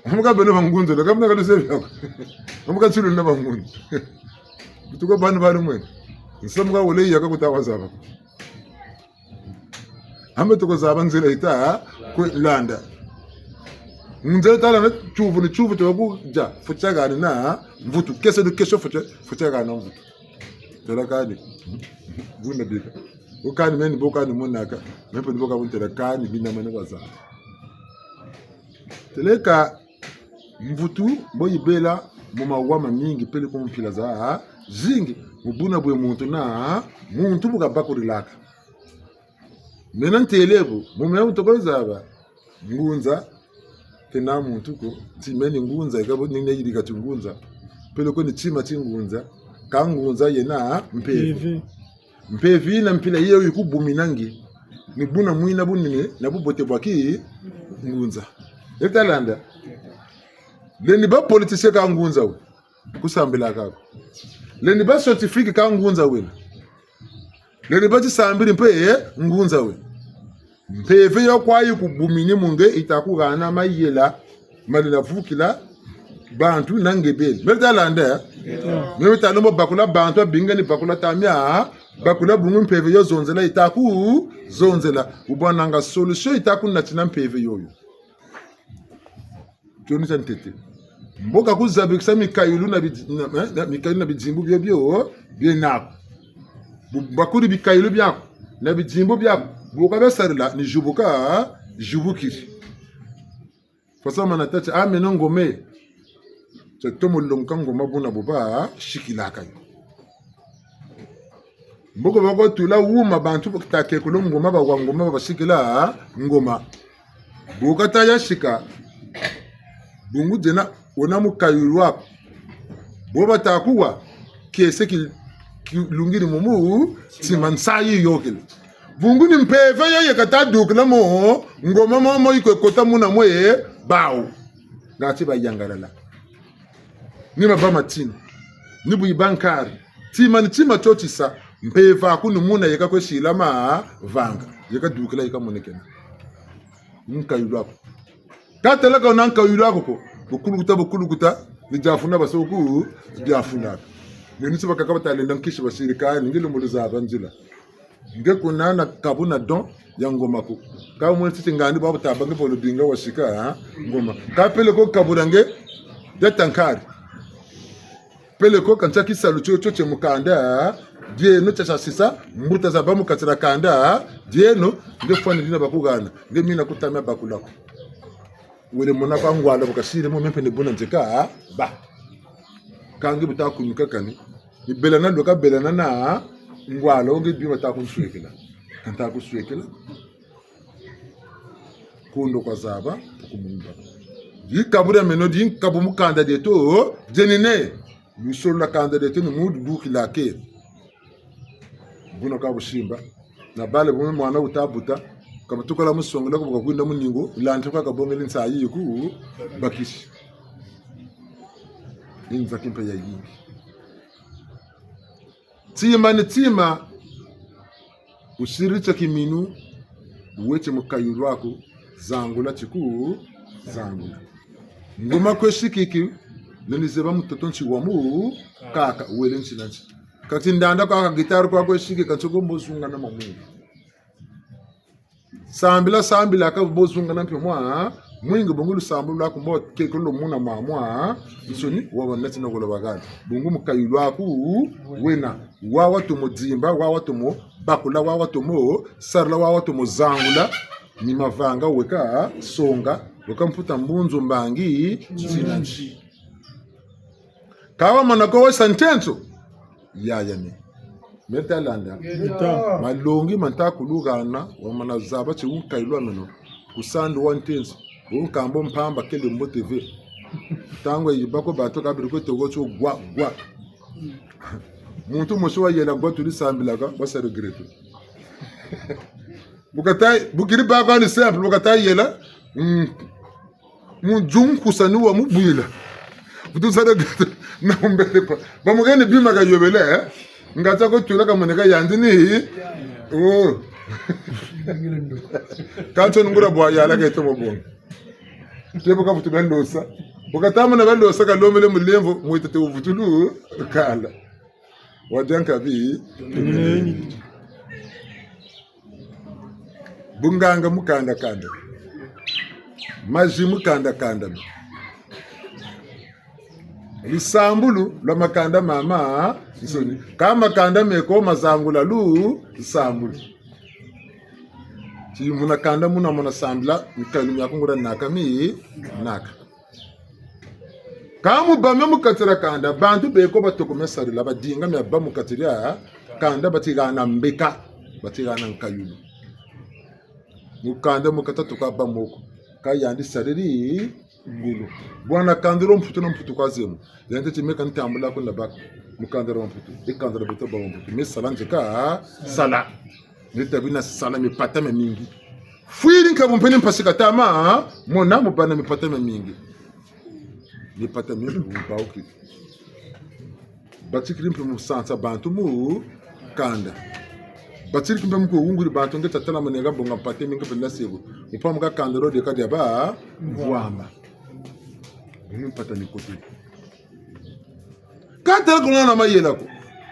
Amuka beno bangunza, la kamna kalusebi yako. Amuka tsulu na bangunza. Tuko bana ba lumwene. Nsamu ka wele yaka kuta wazaba. Ambe tuko zaba nzila yita kwe landa. Nzila yita landa tiyuvu ni tiyuvu tuko kudia. Fweti hana na mvutu. Kese ni kese fweti, fweti hana na mvutu. Tala kani. Buna bika. Bo kani meni, bo kani monaka. Meni mpe ni bo ka bu ntela kani bina mane wazaba. Tala ka mvutu mbo yibela mu mawa mamingi peleko mu mpila zazingi, mu buna bwe muntu na muntu bu kabakulilaka. Mena ntele bu, mu mena muntu ko zaba, ngunza, kena muntu ko, ti meni ngunza, yika bo nina yirika ti ngunza. Peleko ni tima ti ngunza, ka ngunza yena mpeve. Mpeve. Mpeve yina mpila yo yikubuminangi. Ni buna mwina bunene na bubote bwa kingunza. Eta landa. Lendi ba politicien ka ngunza we. Kusambila ka ko. Lendi ba scientifique ka ngunza wena. Lendi ba tisambili mpe, eh, ngunza we. Mpeve yo kwa yikubumini mu nge yita kuhana mayela malendi vukila bantu na nge beni. Meri ta landa, eh? Meri ta lomba bakula bantu, abinga ni bakula tamia, bakula bungu mpeve yo zonzela yita kuzonzela. Wubwananga solution yita kunatina mpeve yoyo. Tio ni tia ntete. Mbo ka kuzabikisa mikayulu na bidi-, na, na, na mikayulu na bidimbu bio bio, bie naku. Bu-, bakuri bikayulu biaku, na bidimbu biaku, bu ka bia sarila, ni jubuka, jubukiri. Fasa mana tâ ti, ah, meno ngoma. Tia tomo longoka ngoma buna bu ba sikilaka yo. Mboko bako tula wuma bantu bakita kekolo ngoma, bawa ngoma, basikila ngoma. Bu kata ya sika, bungu diena wena mukayulu waku. Bo bata kuwa, kiese ki, kilungiri mu mutima nsayi yiyôkele. Bungu ni mpeve yo ye kata dukila mo, ngoma momo yikwe kota muna mwe bawu. Ngatu bayangalala. Ni mabâ matina. Ni bu yibâ nkari. Tima ni tima tio tisa. Mpeve aku ni muna yeka kwe sila mavanga. Yeka dukila, yeka monekena. Nkayulu aku. Ka tala ka wena nkayulu aku ko. Bu kulukuta, bu kulukuta. Ni diafuna basoku, diafunaka. Ni nisi bakaka bata lenda nkisi basiri ka, ni nge lumbu luzaba nzila. Nge kuna na kabu na don ya ngoma ko. Ka mwe titi ngandi babu taba nge polo dinga wasika, ha? Ngoma. Ka peleko kabula nge, dia ta nkari. Peleko kantia kisalu tio tio tie mu kanda, dieno tia sasisa, mbuta zabâ mu kati dia kanda, dieno, nge fwani dina bakuhana, nge mina kutamia bakula ko. Wele mona kwa ngwala bu kasiri mo, meno mpe ni buna nzeka, ba. Ka nge bu ta kunuka kani. Ni belana, lweka belana na ngwala, wo nge bima ta kunswekela. Ka nta kunswekela. Kondo kwa zaba, ku mumba. Di kabu dia meno, di kabu mu kanda dieto, dienine. Lusolo lwa kanda dieto ni mu dukila ke. Buna ka busimba. Na bala bu mwana wuta buta, ka butukala mu songela ko bu kakwenda mu ningo, landi kwa kabongele nsayi yiku bakisi. Ni nzaki mpe yayingi. Tima ni tima, wusiri tia kiminu, weti mukayulu aku, zangula tiku, zangula. Ngoma kwe sikiki, lendi zeba mutoto nti wa mu, kaka, wele nti na nti. Kati ndanda kwa ka guitare kwa kwe sikiki, ka ntoko mbo zungana ma mwingi. Sambila, sambila ka mbo zungana mpe mwa mwingi, bungu lusambulu lwaku mbo kekolo muna mwa mwa nsoni, wa banati na kolo bakani. Bungu mukayulu aku wena, wawa tomo dimba, wawa tomo bakula, wawa tomo sarila, wawa tomo zangula, ni mavanga weka songa, weka mputa mbunzu mbangi, nti na nti. Ka wamana ko wesa ntenso. Yaya ni. Meta landa. Meta. Malongi ma nta kulugana, wamana zaba ti wunkayilu wa meno. Ku sandu wa ntenso. Wunkambo mpamba kele mbote ve. Ntangu yi bako bato kabiri kwe toko tio gwa, gwa. Muntu mosi wayela gwa tuli sambilaka, wasa regretter. Bu kata, bu keri baka ni simple, bu kata yela. Mm. Mu nzunkusa ni wa mu bwila. Butu zara gata na mbele kwa. Ba mu keni bima kayobele, eh? Nga ta ko tula kamoneka yandi ni. Oh. Kanto ngura bwa yala ke tomo bonga. Te bu kavutu balosa. Bu katamana balosa kalombele mulemvo, mwita te wuvutulu kala. Wadia nkabi. Bunganga mu kanda kanda. Mazi mu kanda kanda. Lusambulu lwa makanda mamansoni. Kâ makanda meko mazangula lusambulu. Ti muna kanda muna muna sambila, mikalu miaku nguria naka mi naka. Kâ mu bâ mia mu kati dia kanda, bantu beko batoko mia sarila, badinga mia bâ mu kati dia kanda, bati hana mbeka, bati hana nkayulu. Mu kanda mu kati tuka bâ mo ko, kâ yandi sariri ngolo. Bwana kanda dio mputu na mputu kwa zemo. Yandi ti meka ntambula ko na baka. Mu kanda dio mputu. E kanda dio beto bâ mputu. Me sala nzeka, sala. Ni tabi na sala mipata miamingi. Fwiri nkabu mpe ni mpasi kata ma, mona mu bâ na mipata miamingi. Mipata miamingi mu bawukiri. Batikiri mpe mu sansa bantu mu kanda. Batikiri mpe mu kuwunguri bantu nge tatala manenga bonga mpata mingi mpe na sebo. Mu pamuka kanda dio dieka dia bâ mvwama. Ni mpata ni kote. Kâ tala ko na mayela ko.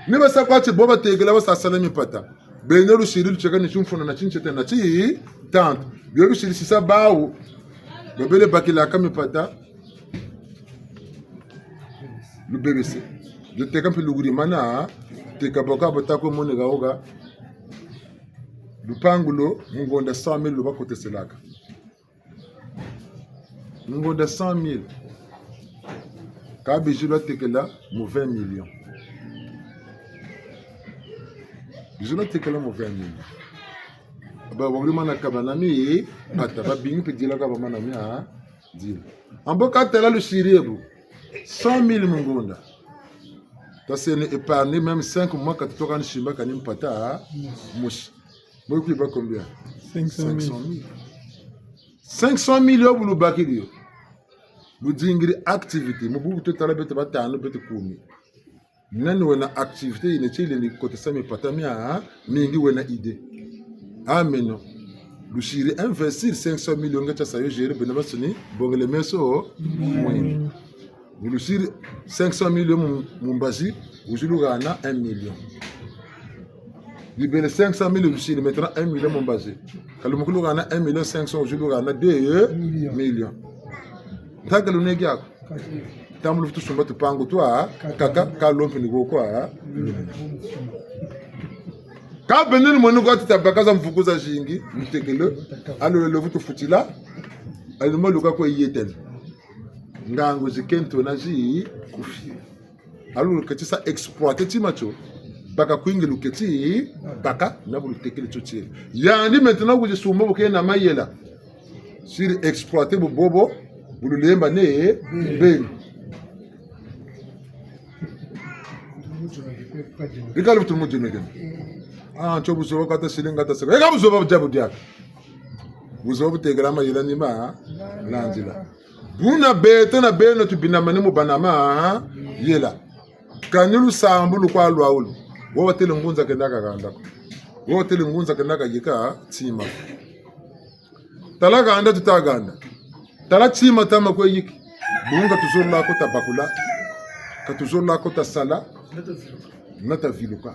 Ni basa kwa ti bo batekela basa sala mipata. Beno lusiri lutieka ni timfunu na tintete na titantu. Bio lusiri sisa bawu. Babele bakilaka mipata. Lubebese. Luteka mpe lukurimana. Teka boka bata kwe moneka oka. Lupangu lo, mu ngonda cent mille lubakoteselaka. Mu ngonda cent mille. Kâ bizi lwatekela mu vingt millions. Bizi lwatekela mu vingt millions. Ba, wakiri mana kabana mipata, babingi mpe dila kabamana mia, dila. Ambo kâ tala lusiri ebu. Cent mille mu ngonda. Taseno épargne même cinq mois ka tutoka ni simba kani mpata, mosi. Bo kwiba combien? Cinq cent mille. Cinq cent mille. Cinq cent mille yo bu lubakiri yo. Ludingiri activité. Mu bubu tutala beto batanu, beto kumi. Nani wena activité yina ti lendi kotesa mipata miamingi wena idée? Ah, mais non. Lusiri investir cinq cent mille yo nge tia sa yo gérer beno bansoni, bongele meso, mwini. Lusiri cinq cent mille yo mu, mu mbazi, wizi luhana un million. Libele cinq cent mille lusiri maintenant un million mu mbazi. Ka lumukulu hana un million cinq cents, wizi luhana deux millions. Ntaka lune diaku. Tambula futu sumba tupangu twa, kaka, kâ lompi ni ko kwa. Kâ beno ni mwene kwa ti tabaka za mvuku zazingi, mutekele, alolele futu futila, alima luka kwe yetene. Ngangu zikento na zi kufi. Alors luketi sa exploiter tima tio, baka kwingi luketi baka na bu lutekele tio tieri. Yandi maintenant wizi sumba bu kena mayela. Siri exploiter bu bobo, bu lulemba ne beni. Bika lutu mu djemekene. Ah, ntio buzoba kata siri nga ta seka. Eka buzoba bu diabu diaka. Buzoba butekela mayela ni ma, landila. Buna beto na beno tubinamane mu bâ na mayela. Kani lusambulu kwa lwawulu. Wo watele ngunza kena kahanda ko. Wo watele ngunza kena kayika tima. Tala handa tuta handa. Tala tima tama kwe yiki. Bungu ka tuzololo ko tabakula. Ka tuzololo ko tasala. Na taviluka.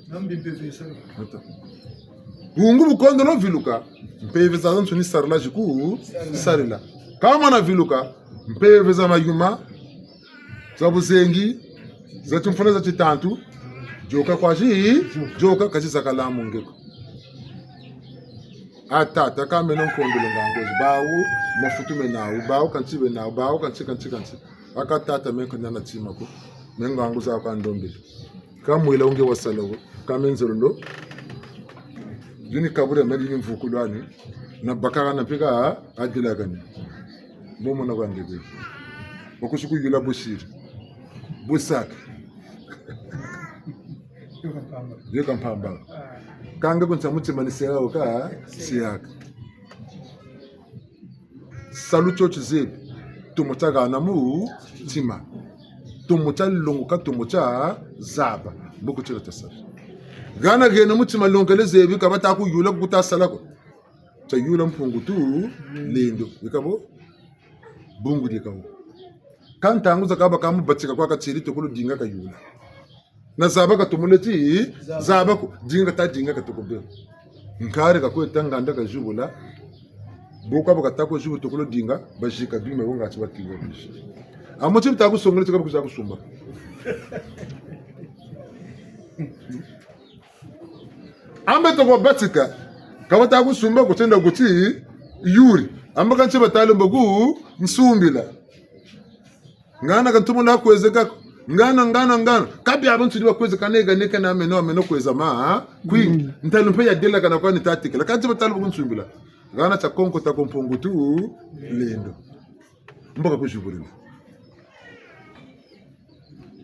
Nata. Bungu bu kondolo viluka, mpeve zazansoni sarila ziku sarila. Ka mana viluka, mpeve za mayuma, za buzengi, za timfuna, za titantu, dioka kwa zi, dioka ka zizakala mu nge ko. A tata, ka meno nkondolo ngangu zi, bawu mafutu mena nawu, bawu kanti bena nawu, bawu kanti, kanti, kanti. A ka tata, me nka nana tima ko, me ngangu zaku ka ndombele. Ka mwela wu nge wasala wo, ka me nzololo. Yuni kabula mali ni mvukulu ani, na bakaka na mpika adilakani. Bo mona kwa nge kwe. Wakusi kuyula busiri. Busaka. Yoka mpamba. Ka nge kunsa mutima ni seka wo ka, seka. Salu tio tizebi, tomo tia hana mutima. Tomo tia longoka, tomo tia zaba. Mboko tila tia sala. Hana hena mutima, longele zebi, ka bata kuyula ko kuta sala ko. Tia yula Mpungu Tulendo. Yika bo? Bungu dieka bo. Ka ntangu zakaka ba ka mubatika kwa katiri tokolo dinga kayula. Na zaba ka tumuleti, zaba ko, dinga ta dinga ka tukubela. Nkari ka kweta nganda ka zibula. Bo ka baka ta ko zibu tukulu dinga, bazika bima bo ngati bakinga bizi. Amo ti bita kusongele ti ka bakuza kusumba. Ambe toko batika, ka bata kusumba kutenda kuti yuri. Amba kanti batale mbogu nsumbila. Ngana kantumula kwezeka, ngana, ngana, ngana. Ka bia bantu diba kwezeka nega, neka na meno, meno kweza ma, ha? Kwi, ntalu mpe ya delakana kwa ni tatikila. Kanti batale mbogu nsumbila. Ngana tia konko ta ko Mpungu Tulendo. Mbo ka kuzibulila.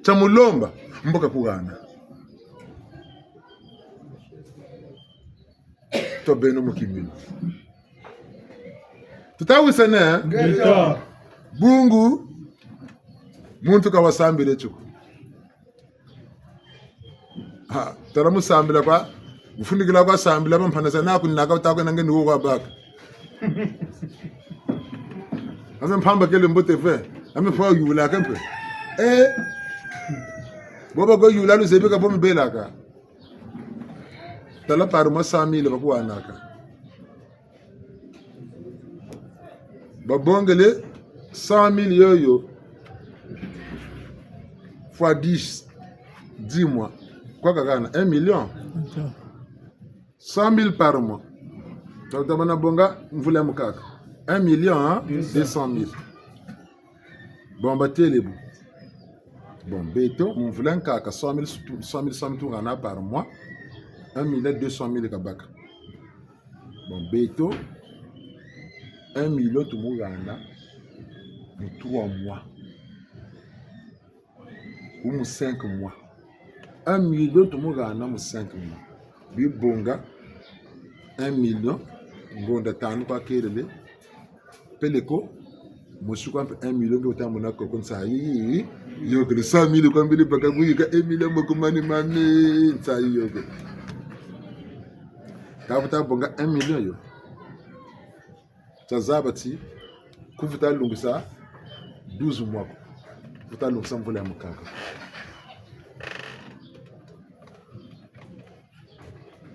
Tia mu lomba, mbo ka kuhana. Tubeno mu kiminu. Tutawisane? Ngeta. Bungu, muntu ka wasambile tio ko. Ha, tala mu sambila kwa, mu fundikila kwa sambila, ba mpana sa naku ni naka uta kwe na nge ni wo kwa baka. Ame mpamba kele mbote ve, ame fwa yula ke mpe. Eh, bo ba ko yula luzebi ka bo mbelaka. Tala par mois cent mille ba kuhanaka. Babongele cent mille yoyo fois dix, dix mois. Kwa kahana, un million. Cent mille par mois. Tata bana bonga mvula ya mukaka. Un million, hein? Deux cent mille. Bon, batêle bo. Bon, beto, mu mvula nkaka, cent mille, cent mille, cent mille tuhana par mois. Un million deux cent mille kabaka. Bon, beto, un million tumuhana mu trois mois. Ou mu cinq mois. Un million tumuhana mu cinq mois. Bibonga, un million, ngonda tanu kwa kelele, peleko, musu kwa mpe un million nge wuta mona koko nsayi yokele, cent mille kwa mbele baka kuyika, un million moko mani mami, nsayi yokele. Ka buta bonga un million yo. Tia zaba ti, ku vuta lungisa douze mois ko. Vuta lungisa mvula ya mukaka.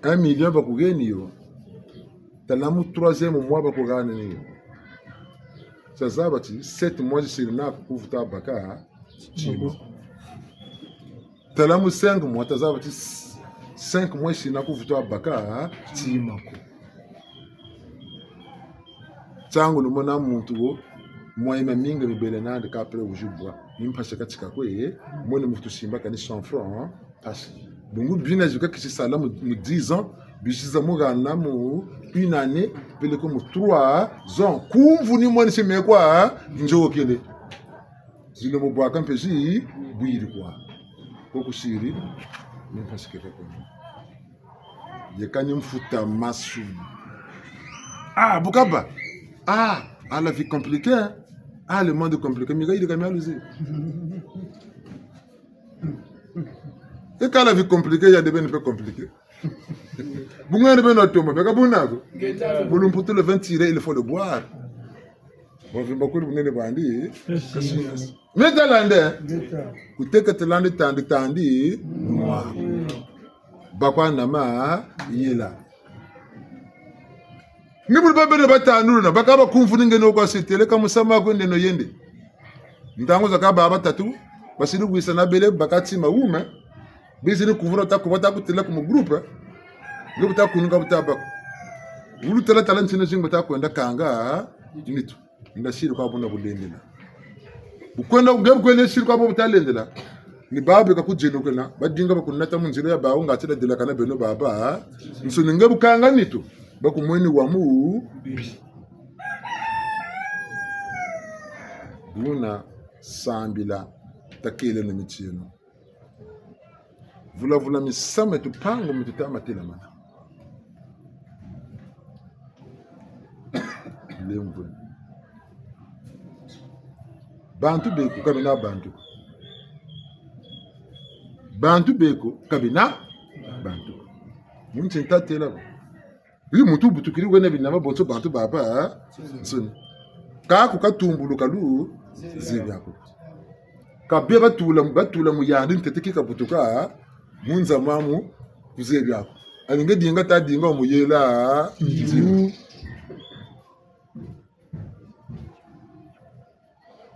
Un million bakuheni yo. Tala mu troisième mois bakuhani ni yo. Tia zaba ti, sept mois zisiri naku ku vuta baka tima. Tala mu cinq mois, ta zaba ti cinq mois sina ku vutu baka tima ko. Ntangu lumona muntu wo, mwa yima mingi mibele nandi ka après wuzibwa. Ni mpasi katika kwe, mwene muntu simba kani cent francs, hein, mpasi. Bungu bina zika kisi sala mu, mu dix ans, bisiza muhana mu une année, peleko mu trois ans. Kumvu ni mwene sime kwa nzokele. Zile mu bwaka mpe zi bwiri kwa. Ko kusiri, ni mpasi keka kwa. Yeka ni mfuta masumu. Ah, bu kaba. Ah, ah, la vie compliquée, hein. Ah, le monde compliqué. Mika yiri kami aluzi. Et quand la vie compliquée, il y a des beni peu compliqués. Bungene beno toma, beka buna ko. Ngeta. Bu lumputu le vin tiré, il faut le boire. Buvimba kuli bunene bwandi. Kasi. Kasi. Meta lande. Ngeta. Kuteka telande tandi tandi. Mwa. Bakwa na mayela. Ni buli babene batanuluna, baka bakumvu ni ngeno kwa sitele ka musamu kwendeno yende. Ntangu zakaka baba batatu, basiri wisa na bele baka tima wuma. Bizi ni kuvura ta kuba ta kutela ku mu groupe. Nge buta kunuka buta bako. Wulu tala tala ntino zingi buta kwenda kanga nitu. Nda siri kwa buna bulendela. Bu kwenda, nge bu kwenda siri kwa bo buta lendela. Ni babe ka kujenukela. Badinga bakunata mu nzila ya bawu ngati da delakana beno baba. Nsoni nge bu kanga nitu. Bakumweni wa mubi. Buna sambila takele na mitieno. Vula vula misamu mia tupangu mi tuta matelamana. Lemvwe. Bantu beko ka bena bantu. Bantu beko ka bena bantu. Mu nti nta têla bo. Wi muntu butukiri wena binama bonso bantu baba, nsoni. Ka ku katumbuluka lu, zebi ako. Ka bia batula, batula mu yandi ntete ki kabutuka, Mu nza mwamu kuzebi ako. Ani nge dinga ta dinga wa muyela. Nziu.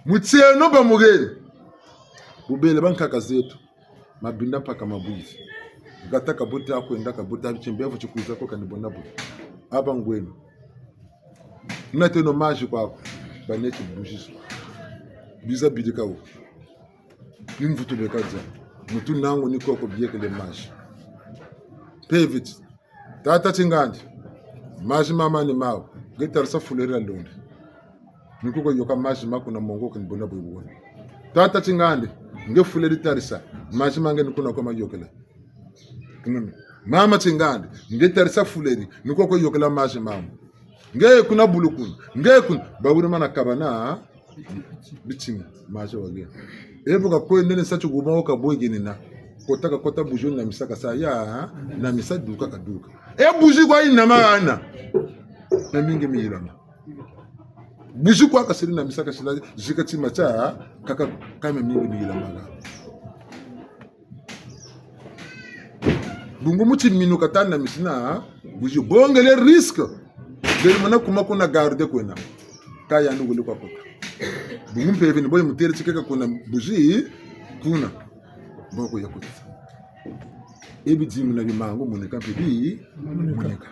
Mutieno ba mugeni. Bubele bankaka zeto. Mabinda mpaka mabwizi. Gata kabuta kwenda kabuta, timbevo tikwiza ko kani bona bu. Aba ngweno. Nateno mazi kwaku. Baneti buzizo. Biza bidika wo. Ni mvutu beka dia. Mutu nangu ni koko biekele mazi. Peviti. Tata Tingandi, mazi mama ni mawu, nge tarisa fuleri ya londe. Ni kuko yoka mazi ma kuna mongo kini bona bwe bwona. Tata Tingandi, nge fuleri tarisa, mazi ma nge ni kuna kwa mayokela. Kununu. Mama Tingandi, nge tarisa fuleri, ni kuko yokela mazi mamu. Nge kuna bulu kuna, nge kuna, bawiri mana kabana, bitini, mazi wage. Ebu ka kwendele sa ti guma wo ka bwegenina. Kota ka kota buzi na misa ka sa ya, na misa duka ka duka. E buzi kwa yina mahana. Na mingi miyilama. Buzi kwa kasiri na misa kasila, zika tima tia, kaka, kama mingi miyilama. Bungu mu timinu kata na misina, buzi bongele risque. Beri mana kuma kuna garde kwena. Ka yandi wele kwa kota. Bungu mpeve ni bo yimutele tikeka kuna buzi, kuna. Boko ya kota. E bidimbu na bimangu moneka mpe bi, moneka.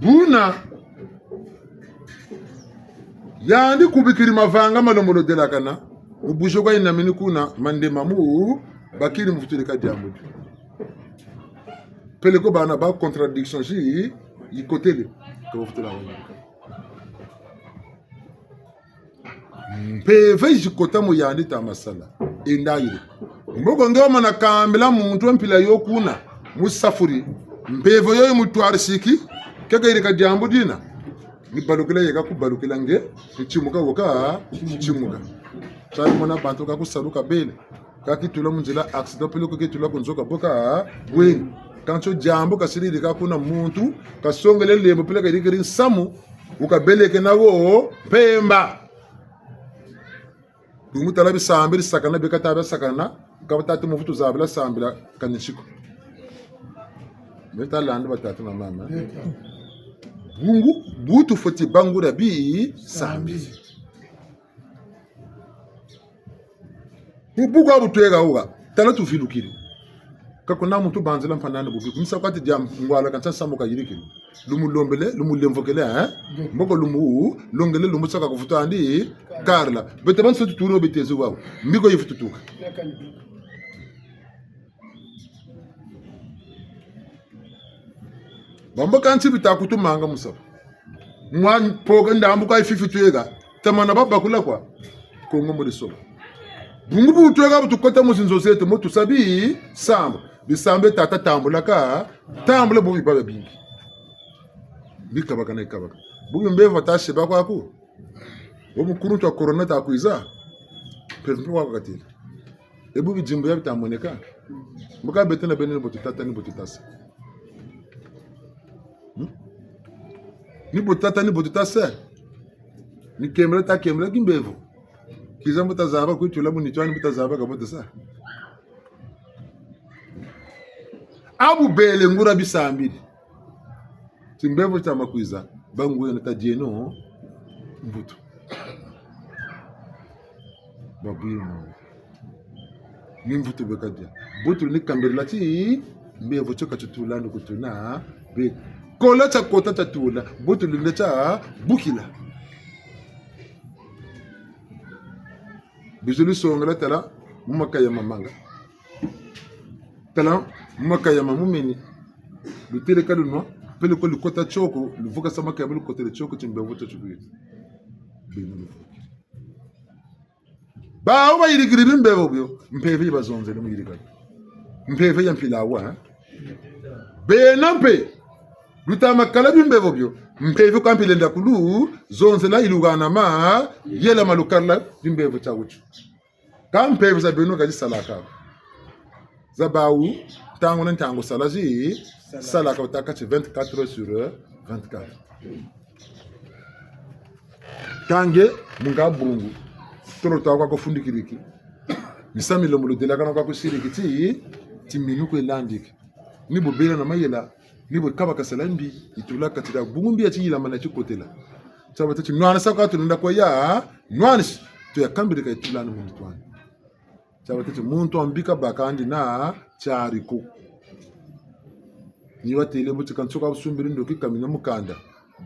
Buna, yandi kubikiri mavanga malembolo delakana, mu buzi kwa yinamini kuna, mande mamu, bakiri mvutulika diambu di. Peleko bana ba contradiction zi, yikotele, ka bavutula wani. Mpeve zikota mu yandi ta masala. Enda yiri. Mboko nge wamana kambila muntu wa mpila yo kuna, mu safuri. Mpeve yo yimutwarisiki, keka yirika diambu dina. Ni balukila yeka kubalukila nge, ni timuka woka, timuka. Tari mona bantu ka kusaluka bele. Ka kitula mu nzila accident peleko kitula ku nzo ka boka, bweni. Kansi diambu kasiri yirika kuna muntu, kasongele lembo peleko yirikiri nsamu, wukabeleke na wo mpemba. Bungu tala bisambiri sakana, bika ta bisakana, ka batatu muvutu zabila sambila kani nsiku. Meta landa batatu na mama. Bungu, bu tufweti bangula bisambiri. Bu, bu kwa bu tweka wuka, tala tuvilukiri. Ka kuna muntu banzila mpanani bubi. Kumisa kwa ti dia ngwala kansi nsamu kayirikiri. Lumulombele, lumulemvokele, eh? Mboko lumulongele, lumusaka ku vutu andi, karla. Beto bansoni tuturi wo betezo wawu. Mbiko yivutu tuka. Bambo kansi bita kutumanga musamu. Mwa mpoka ndambu kwa yififi tweka. Tamana babakula kwa. Kongo mu disoba. Bungu bu tweka bu tukota mu zinzo zeto, mu tusa bisamba. Bisamba tata tambula ka, tambula bubi baba bingi. Bikabaka na yikabaka. Bubi mbevo ta siba kwaku. Wo mukuluntu wa corona ta kwiza. Mpeve mpe kwaku katila. E bu bidimbu ya bita moneka. Mbuka beto na beno ni bo tutata ni bo tutasa. Hmm? Ni bo tutata ni bo tutasa. Ni kembela ta kembela kimbevo. Kiza mbo ta zaba kwe tula mu nitu ani mbo ta zaba ka mbo ta sa. A bu bele nguria bisambiri. Timbevo tia makwiza, bangweno ta dieno mvutu. Babwiri mwa. Ni mvutu beka dia. Butulu ni kambirila ti, mbevo tio ka titula ni kutuna, be. Kola tia kota tia tula, butulu nde tia bukila. Bizi lusongela tala, mu makaya ma manga. Tala, mu makaya ma mumeni. Luteleka lunwa, peleko lukota tioko, luvukasa makaya ma lukotele tioko, timbevo tio tibwiri. Beno luvuki. Bawu bayirikiri bimbevo bio, mpeve yi bazonzele mu yirika. Mpeve ya mpila wa, eh? Beno mpe, luta makala bimbevo bio, mpeve kwa mpila lenda kulu, zonzela yi luhana ma, yela ma lukarila, bimbevo tia wutu. Ka mpeve za beno ka zisalaka. Za bawu, ntangu na ntangu sala zi, salaka wutâka ti vingt-quatre heures sur vingt-quatre. Ka nge, mu nga bungu. Tolo ta kwa kufundikiriki. Misamu mi lembolo delakana kwa kusiriki ti, ti minu kwe landiki. Ni bo bela na mayela, ni bo kaba kasala mbi, yitula kati dia bungu mbi ya ti yilama na ti kotela. Tia batâ ti nwanisa kwa tulenda kwa ya, nwanisi, tuyakambirika yitula ni muntu twani. Tia batâ ti muntu wa mbi kabâka andi na tiari ko. Ni watêle mbo ti ka nsoka busumbiri ndoki kamina mukanda.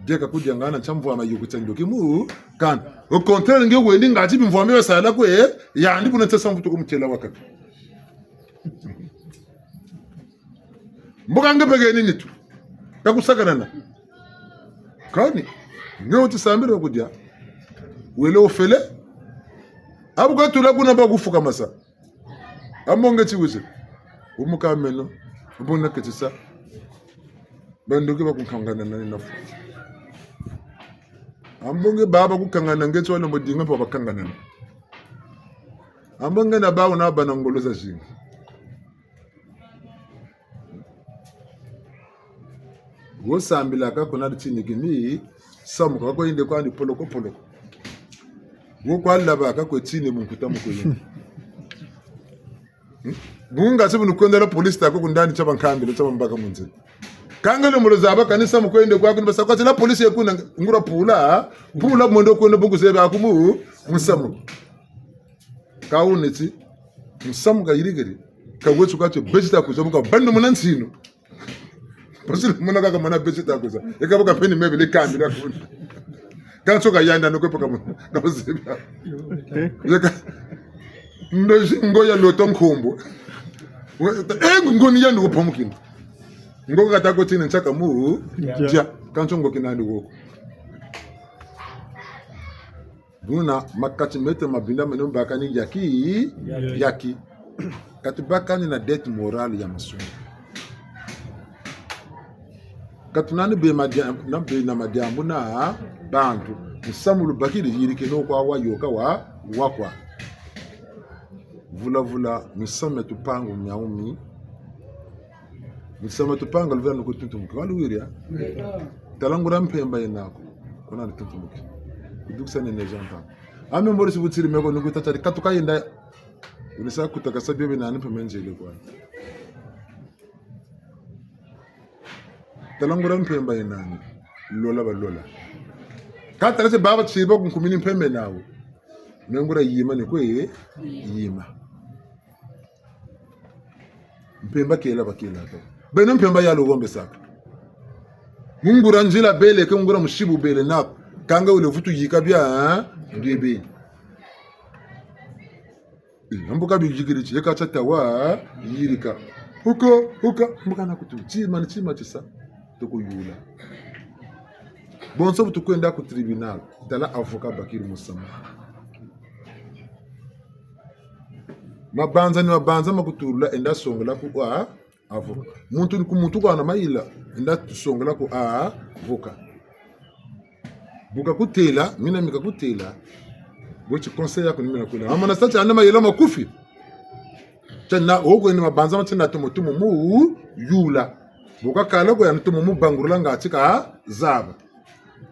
Dieka kudiangana tia mvwama yoko tia ndoki mukanda. Au contraire, nge wendi ngati bimvwama basala kwe, yandi kuna tia sambu toko mutela wakaka. Mbo ka nge pekeni nitu. Ka kusakanana. Kani, nge wuti sambila kudia. Wele wufele. Abu katula kuna ba kufukamasa. Ambo nge ti wizi. Wumuka meno. Wubuna ketisa. Bandoki bakunkangana nani nafu. Ambo nge baba kukangana nge ti wale mbo dinga mpe bakanganana. Ambo nge na bawu na bana ngolo zazingi. Wo sambilaka kuna di tini kini, samuka ko yende kwandi poloko poloko. Wo kwa labaka kwe tini mu nkuta mu kwe yende. Hmm? Bungu ngati bu nukwendela police tako kundani tia bankambila, tia bambaka mu nzila. Kâ nge lembolo zaba kani samu kwe yende kwaku ni basa kwa ti la police ye kuna nguria pula, pula mwendo kwenda bungu zebi aku mu, mu samu. Kâ wuna ti, mu samu kayirikiri, ka wetu ka ti beti ta kwiza bu ka bandu muna ntinu. Parce que muna kaka muna beti ta kwiza. E ka bu ka peni mebele kambila kuna. Kanso ka yanda no kwe paka muna. Ka bu zebi. Yeka. Ndozi ngo ya loto nkombo. We, e, ngo ni yandi wo pamukina. Ngo kata ko tini nsaka mu. Ya. Ya. Kanso ngo kina yandi wo ko. Buna makati mete mabinda mene mbakani yaki, yaki. Yaki. Kati bakani na dette morale ya masumu. Kati nani be madia-, na be na madiambu na bantu. Nsamu lubakiri yirikeno kwa wa yoka wa, wa kwa. Vula vula, misamu mia tupangu miawu mi. Misamu mia tupangu luvira nuku tuntumuki. Waluwiri, eh? Tala nguria mpemba yena ko. Kuna ni tuntumuki. Kudukisa nene janta. Ame mbori si butiri meko nuku tatari katuka yenda. Wunisa kutakasa bio bie nani mpemba nzele kwa. Tala nguria mpemba yena ni. Lola ba lola. Kâ tala ti baba ti bakunkumini mpemba yena wo. Me nguria yima ni kwe yima. Mpemba kela bakela ko. Beno mpemba ya luhombesaka. Mu nguria nzila bele ke mu nguria musibu bele naku. Kâ nge wele vutu yika bia, hein? Ndie beni. Eh, mbuka biyikiri ti, yeka tia tawa, yirika. Huka, huka, mbuka na kutu. Tima ni tima tisa. Toko yula. Bonso bu tukwenda ku tribunal. Tala avocat bakiri musamu. Mabanza ni mabanza ma kutulula enda songela ku a, avocat. Muntu ni ku muntu kwa na mayela, enda songela ku a, avocat. Bu kakutêla, mina mi kakutêla. Bo ti conseil yaku ni mina kuna. Amana sa ti ana mayela makufi. Tiena wo ko ni mabanza ma tiena tomo tomo mu yula. Bu kakala ko ya tomo mu bangurula ngati kazaba.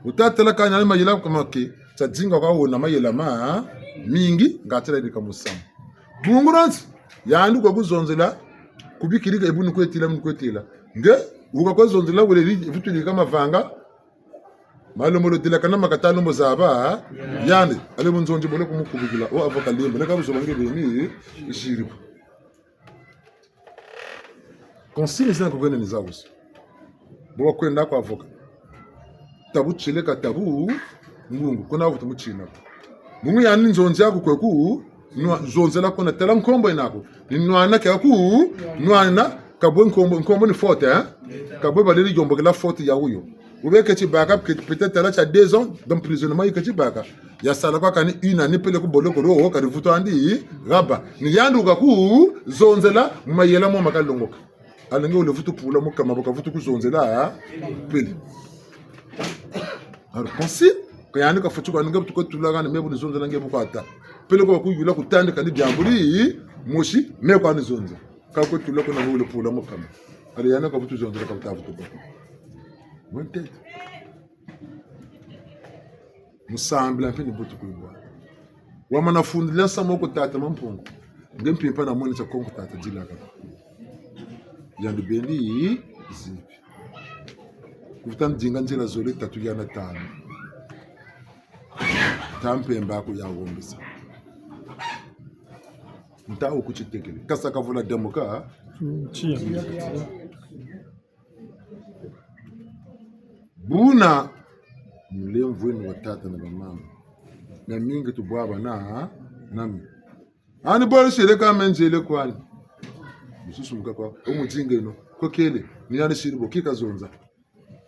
Wuta tala kani mayela ka make, tia dinga kwa wuna mayela mamingi, ngati la yirika musamu. Bungu dia nti, yandi kwa kuzonzela, kubikirika e bu ni kwetila, bu ni kwetila. Nge, wuka kwe zonzela wele li, vutu yirika mavanga, malembolo delakana ma kata lembo zaba, yandi, ale mu nzonzi bole kumukubikila, o avocat lembo, leka buzoba nge beni, isiri ko. Consigne zina kukwenda ni zabusi. Bo bakwenda kwa avocat. Tabu tieleka tabu, ngungu, kuna vutu mutina ko. Bungu yandi nzonzi yaku kwe ku, nwa-, zonzela kuna tala nkombo yena ko. Ni nwana kia ku, nwana, kabwe nkombo, nkombo ni faute, hein? Kabwe baleli yombokela faute ya wuyo. Wubeke tibaka, peut-, peut-être tala tia deux ans d'emprisonnement yike tibaka. Ya sala kwa kani une année pele ku boloko dio, kari vutu andi, haba. Ni yandi wuka ku, zonzela, mayela mo makalongoka. Alenge wele vutu pula mukama, bu kavutu kuzonzela, pele. Alors, consigne, ka yandi kafweti kwa nge bu tukwe tula kani me bu ni zonzela nge bu kwa ta. Pele kwa kuyula kutandika ni diambu di, mosi, me kwa ni zonza. Ka kwe tula kuna wele pula mukama. Alors yandi kavutu zonzela kavutu vutu kwa. Mu ntete. Mu sambila mpe ni bu tukwe bwa. Wamana fundila nsamu wo ku tata Mampungu. Nge mpimpa na mweni tia Kongo tata dilaka. Yandi bendi zibi. Kuvuta ndinga nzila zole tatu yana tanu. Ta mpemba ko ya wombesa. Nta wo ku titekele. Kasa kavula demuka. Mm, tia. Buna, mulemvo weno wa tata na bamama. Na mingi tubwabana, nami. Ani bole sele ka me nzele kwani. Mususu muka kwa, o mu dinga eno, ko kele, ni yani siri bo, ki kazonza.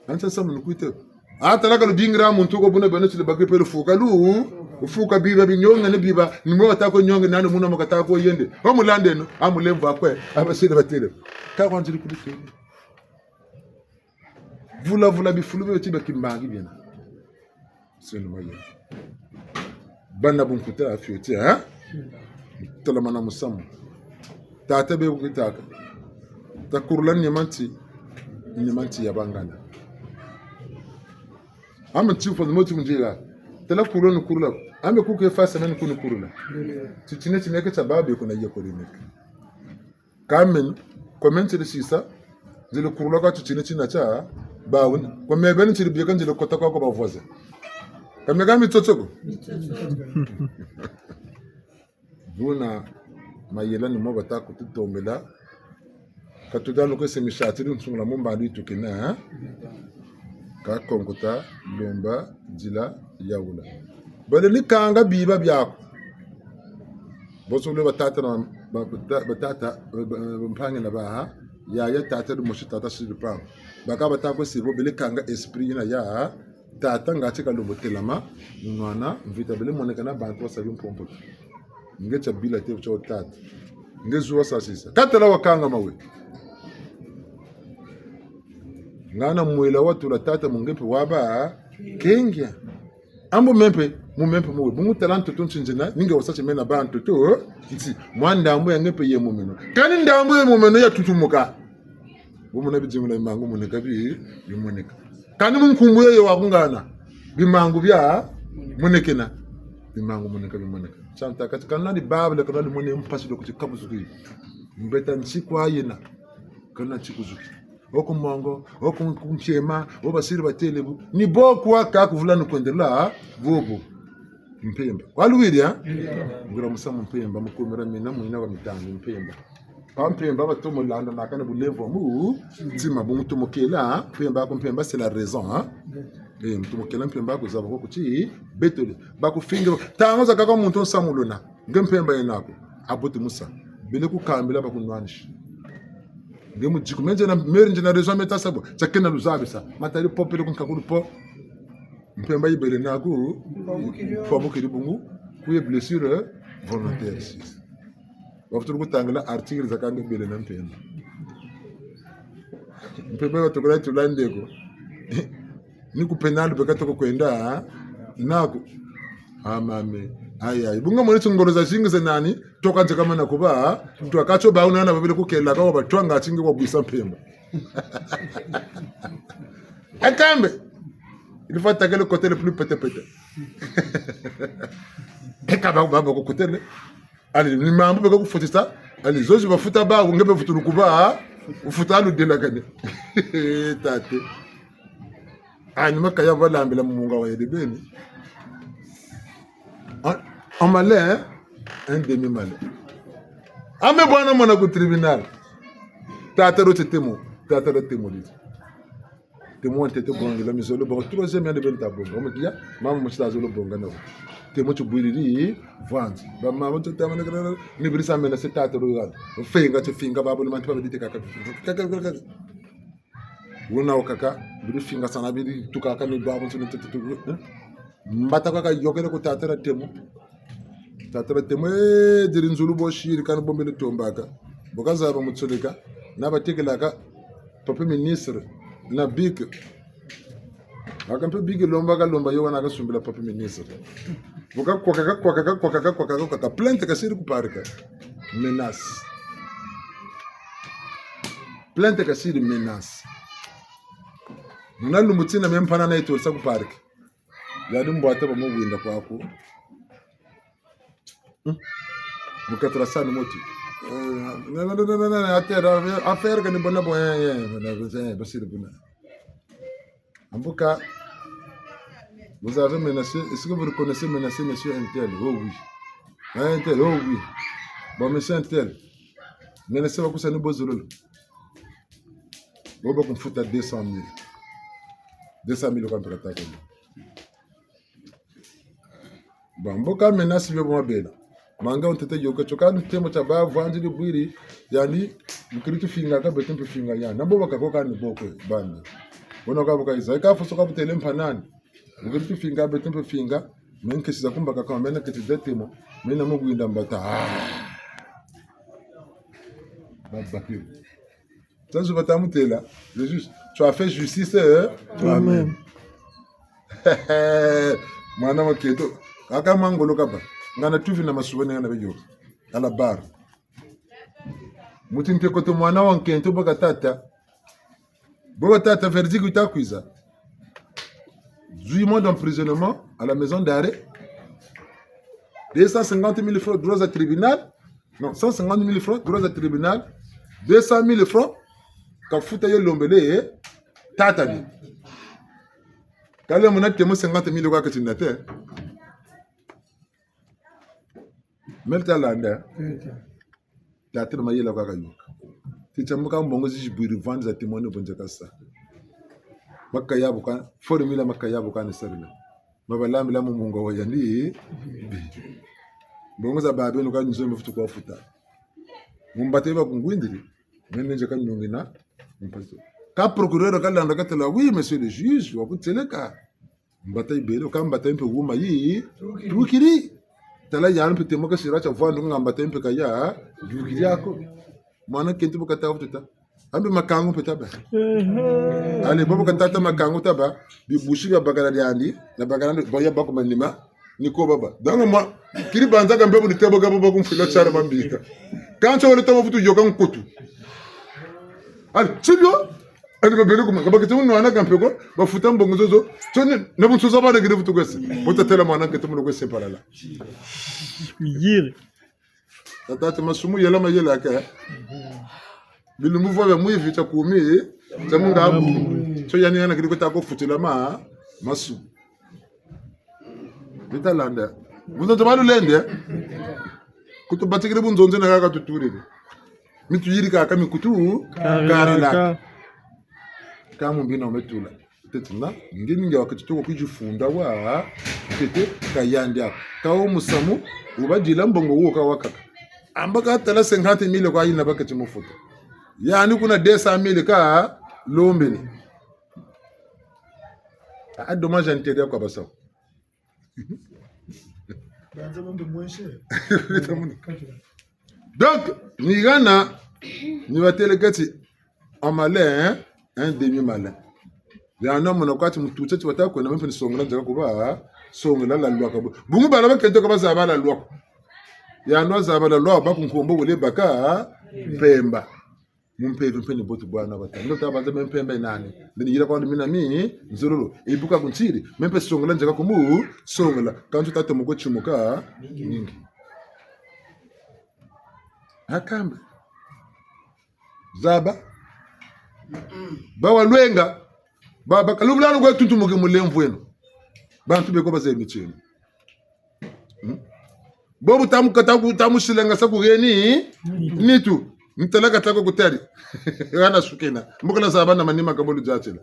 Ansa samu ni kwite. A tala ka lubingira muntu ko buna beno tile bakri pe lufuka lu, lufuka biba binyonga ni biba, ni mwe watako nyonga nani muna makatako yende. Wa mulandeno, a mulemvo akwe, abasile batele. Ka kwa nzili kuli tele. Vula vula bifulu bebe ti bia kimbangi biena. Seno maye. Bana bunkuta fioti, hein? Tala mana musamu. Tata be kukitaka. Ta kurula ni manti, ni manti ya bangana. Ama ti fo mo ti mu nzila. Tala kurula ni kurula. Ame kuke fa semaine ku ni kurula. Titine tineke tia babe kuna ye ko limeke. Ka meno, kwa me ntiri sisa, nziri kurula kwa titine tina tia, bawu, kwa me beni ntiri bieka nziri kota kwa kwa ba voisin. Ka me ka mitsotso ko. Buna mayela ni mo bata kututombela. Ka tuta lukese misatiri nsungula mu mbandu yi tukina, eh? Ka konkuta, lomba, dila, yawula. Bale ni kanga biba biaku. Bonso bule batata na, ba, ba, batata, ba, ba, bampangi na ba, ha? Yaya tata lumosi tata siri pangu. Baka bata kwe siri bo bele kanga esprit yina ya, tata ngati kalombo telama, nwana, mvita bele moneka na bantu basa bi mpompo. Nge tia bila te tia tata. Nge zuwa sasisa. Ka tala wakanga mawe. Ngana mwela watula tata mu nge mpe waba, kengia. Ambu me mpe, mu me mpe muwe. Bungu tala ntoto nsinzina, ni nge wasa ti mena ba ntoto, nti, mwa ndambu ya nge mpe ye mu meno. Kani ndambu ye mu meno ya tutumuka. Bu mona bidingula bimangu moneka bi, bimoneka. Kani mu nkumbu ye yo wakungana, bimangu bia, monekena. Bimangu moneka bimoneka. Santa kati, kana di babule, kana di mone mpasi lo kuti kabuzuki. Mbeta nsi kwa yena. Kana nsi kuzuki. Oku mongo, oku mpiema, o basiri batele bu. Ni bo kwa ka kuvula ni kwendela, bobo. Mpemba. Waluwiri, ha? Mpemba. Nguria musamu mpemba, mukumira mina, mwina wa mitangi mpemba. Pa mpemba, batomo landa na kana bulevo mu, ntima bu mutomokela, mpemba ko mpemba, c'est la raison, hein? Eh, mutomokela mpemba ko zaba ko kuti, betole. Bakufinga, ntangu zakaka muntu nsamu lona. Nge mpemba yena ko, abote musa. Bele kukambila bakunwanisi. Nge mu diku, me nzena, meri nzena raison meta sabo, tia kena luzabisa. Matari popele ku nkakulu po. Mpemba yibele naku, kwa mukiri bungu, kuye blessure volontaire six. Bafutulu kutangila article za kanga bele na mpemba. Mpemba batukula tulande ko. Ni ku penal beka toko kwenda, ha? Naku. Ah, mame. Ayi, ayi. Bunga moni ti ngolo zazingi ze nani? Toka nze kamana kuba, ha? Twa katso ba unana babele kukela ka wa batwanga tingi wa bwisa mpemba. Akambe. Il faut attaquer le côté le plus pète-pète. Eka ba, ba, ba kukutele. Allez, ni mambu beka kufutisa. Allez, zozi bafuta ba, nge mpe futulu kuba, ufuta ludelakane. Tate. Ah, ni makaya balambila munga wa yede beni. En, en malin, hein? Un demi-malin. Ame bwana mwana ku tribunal. Tata ro tetemo, tata ro temo dito. Temo wa ntete bongela, mizolo bonga. Troisième yandi beni ta bonga. Omo kia, mama mo tita zolo bonga na. Temo tubwiriri, vwanzi. Ba mama tita mana kala, ni birisa mena se tata ro yandi. Finga, tifinga, babu ni mantu ba bidite kaka. Kaka, kaka, kaka. Wuna wakaka, biri finga sana biri tukaka ni babu ntini tututu. Eh? Mbata kaka yokele ku tata ra temo. Tata ra temo, eh, diri nzulu bo siri kani bo mbele tombaka. Bo kazaba mutsoleka, na batekelaka, papier ministre, na bic. Aka mpe bic lomba kalomba yo wana kasumbila papier ministre. Bo kakwakaka, kwakaka, kwakaka, kwakaka, kwakaka, plainte kasiri ku parquet. Menace. Plainte kasiri menace. Muna lumbu tina me mpana na itolisa ku parquet. Yandi mbwata bamuwinda kwaku. Hmm. Mu kati dia salle ni mo ti. Euh, non, non, non, non, non, affaire, affaire ka ni buna bo, eh, eh, eh, basiri buna. En tout cas, vous avez menacé, est-ce que vous reconnaissez menacer monsieur un tel ? Oh oui. Hein, un tel, oh oui. Bon, monsieur un tel. Menacé wa kusa ni bo zololo. Bo ba kumfuta deux cent mille. Deux cent mille kwa mpira tako. Bon, mbo ka menace bio bo mabela. Manga ntete yoka tio ka ni temo tia ba vwandi di bwiri, yandi, nkiri tufinga ka beto mpe finga yandi. Na mbo baka ko ka ni bo kwe, bandi. Bono ka bu ka yiza, ka fuso ka bu têle mpanani. Nkiri tufinga beto mpe finga, me nkesi za kumbaka ka, me na keti za temo, me na mu kwinda mbata. Ah. Ba bakiri. Tanzu bata mutêla, Jésus, tu as fait justice, hein ? Toi-même. Mwana wa nkento, kaka mangolo kaba, ngana tuvi na masuba ni ngana beyo. À la barre. Muti nte koto mwana wa nkento bo ka tata. Bo ka tata verdict wuta kwiza. Huit mois d'emprisonnement à la maison d'arrêt. Deux cent cinquante mille francs droits à tribunal. Non, cent cinquante mille francs droits à tribunal. Deux cent mille francs. Ka futa yo lombele, eh, tata ni. Kala muna temo cinquante mille kwa keti na te. Mele ta landa. Tata na mayela kwa kayoka. Ti tia mbuka mbongo zi bwiri vwandi za témoin bo nzeka sa. Maka yabu ka, formula maka yabu ka ni sarila. Ma balambila mu munga wa yandi. Mbongo za babeno ka nzo me futu kwa futa. Mu mbata ba kungwindiri. Mene nzeka nyungina. Mpaso. Ka procureur ka landa ka tala, oui, monsieur le juge, wa kuteleka. Mbata yibele, ka mbata mpe wuma yi tukiri. Tala yandi mpe temo ka sira tia vwandu nga mbata mpe ka ya tukiri ako. Mwana nkento bu ka ta fututa. Ambe makangu mpe taba. Allez, bobo ka tata makangu taba. Bibusi bia bakala diandi, na bakala bo ya baku manima. Ni ko baba. Danga mwa, kiri banza ka mbe bu ni tebo ka bobo kumfila tiara mambika. Kansi wale tabo futu yoka nkutu. Allez, sibio. Allez, babele kuma. Ka baketi mu nwana ka mpe ko, bafuta mbongo zozo. Tio ni, na bunsu za bana kiri futu kwese. Bo ta têla mwana nkento mu kwese mpalala. Yiri. Tata ti masumu yela mayela ke. Bilumbu vwa bia mwivi tia kumi, tia mungambu. Tio yani yana kiri ko ta ko futila ma, masumu. Bita landa. Bunzonzi ba lulende. Kutu batikiri bunzonzi na kaka tutuliri. Mitu yiri kaka mikutu. Kari laka. Kari laka. Ka mu mbina wumetula. Tete na, nge ni nge waketi toko kwizi funda wa, tete ka yandi ako. Ka wo musamu, wubadila mbongo wo ka wakaka. Amba ka tala cinquante mille kwa yina baketi mufuta. Yandi kuna deux cent mille ka lombele. Ah, dommage intérêt kwa basa. Banza mambe mwense. Donc, ni hana, ni batêle kati, un malin, hein, un demi-malin. Yandi mona kwa ti mutu tia ti bata kwenda, me mpe ni songela nzaka kuba, songela la loi ka bu. Bungu bala bakento ka bazaba la loi ko. Yandi wazaba la loi, baku nkombo wele baka, mpemba. Mu mpeve mpe ni bo tu bwana bata. Ndo ta banza me mpemba nani. Ndi ni yila kwa lumina mi, nzololo. E buka kuntiri. Me mpe songela nzaka kumu, songela. Kansi tata mu kwe timuka, ningi. Akamba. Zaba. Ba walwenga. Ba, ba, kalubulano kwe tuntumuke mulemvo eno. Bantu beko bazebi mitieno. Hmm? Bobu tamu kata ku, tamu silanga sa ku heni, nitu. Ntala kata ko kutari. Hana sukena. Mbo kala zaba na manima ka bo lu diatila.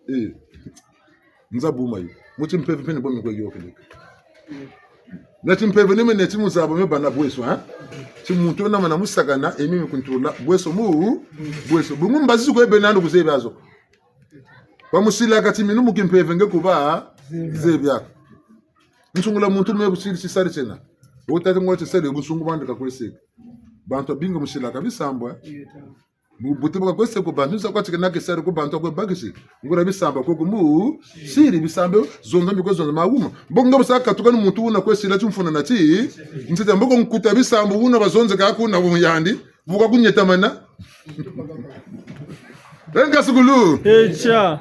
Eh. Nza buma yo. Mu timpeve mpe ni bo mi kwe yokeleka. Na timpeve ni me neti mu zaba me bâ na bweso, hein? Ti muntu na mana musakana, e mi mi kuntula. Bweso mu, bweso. Bungu mbazi kwe bena ndo kuzebi azo. Bamusilaka ti minu mu kimpeve nge kuba, zebi ako. Nsungula muntu me kusiri tisari tiena. Wo tata ngwa tisari, bunsungu bandi ka kweseka. Bantu babingi musilaka bisambwa. Bu, buti baka kwese ko bantu sa kwa tikena ke sari ko bantu kwe bakisi. Nguria bisambwa ko kumu, siri bisambwa zonza mbi kwe zonza mawuma. Mbo nga bu sa katuka ni muntu wuna kwe sila timfuna na ti, ntete mbo ko nkuta bisambwa wuna bazonzeka kuna bu yandi, bu ka kunyetamana. Enga sukulu. Echa.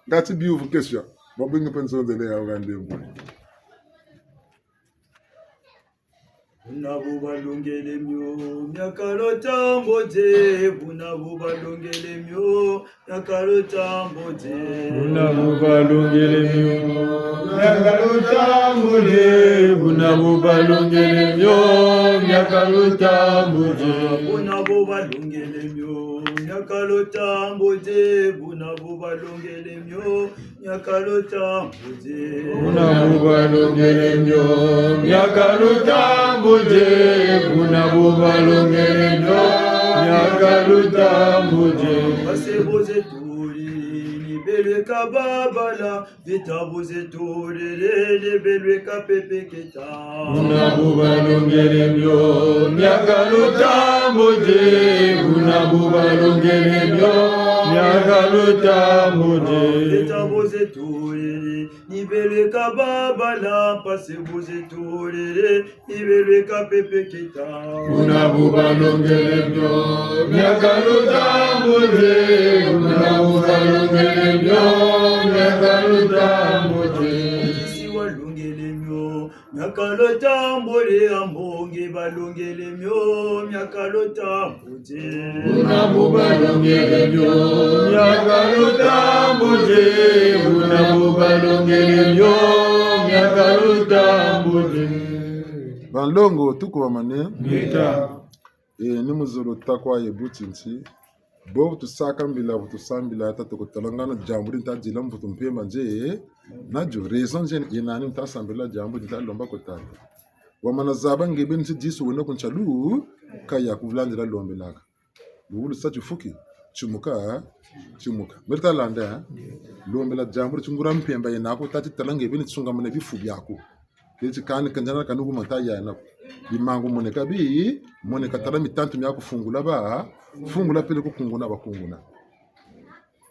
Ngati biuvu question. Babingi mpe nzonzele ya wande mbo. Buna bu balongele mio, miakalo tambo ze, buna bu balongele mio, miakalo tambo ze. Buna bu balongele mio, miakalo tambo ze, buna bu balongele mio, miakalo tambo ze. Buna bu balongele mio, miakalo tambo ze, buna bu balongele mio, miakalo tambo ze. Buna bu balongele mio, miakalo tambo ze, buna bu balongele mio, miakalo tambo ze. Mpasi bu zeturi, ni belwe ka babala, mvita bu zeturi, ni belwe ka pepeketa. Buna bu balongele mio, miakalo tambo ze, buna bu balongele mio, miakalo tambo ze. Mvita bu zeturi, ni belwe ka babala, mpasi bu zeturi, ni belwe ka pepeketa. Buna bu balongele mio, miakalo tambo ze, buna bu balongele mio, miakalo tambo ze. Kisi walongele mio, miakalo tambo ze, a mbongi balongele mio, miakalo tambo ze. Buna bu balongele mio, miakalo tambo ze, buna bu balongele mio, miakalo tambo ze. Banlongo, tukubamane. Ngeta. E, ni muzolo takwa ye buti nti. Bo bu tusaka mbila, bu tusambila, tata kutalangana diambu di nta dila mvutu mpemba nze. Na dio raison nze, ye nani nta sambila diambu di nta lomba kutala. Wamana zaba nge beni ti disu wena ku nsalu, kaya ku vulandila lombelaka. Luwulu sa tifuki, timuka, timuka. Meri ta landa, eh? Lombela diambu di ti nguria mpemba yena ko, tati tala nge beni ti sungamana bifu biaku. Keti kani kanzana kani kuma ta yana ko. Bimangu moneka bi, moneka tala mitantu mia kufungula ba, fungula pele kukunguna bakunguna.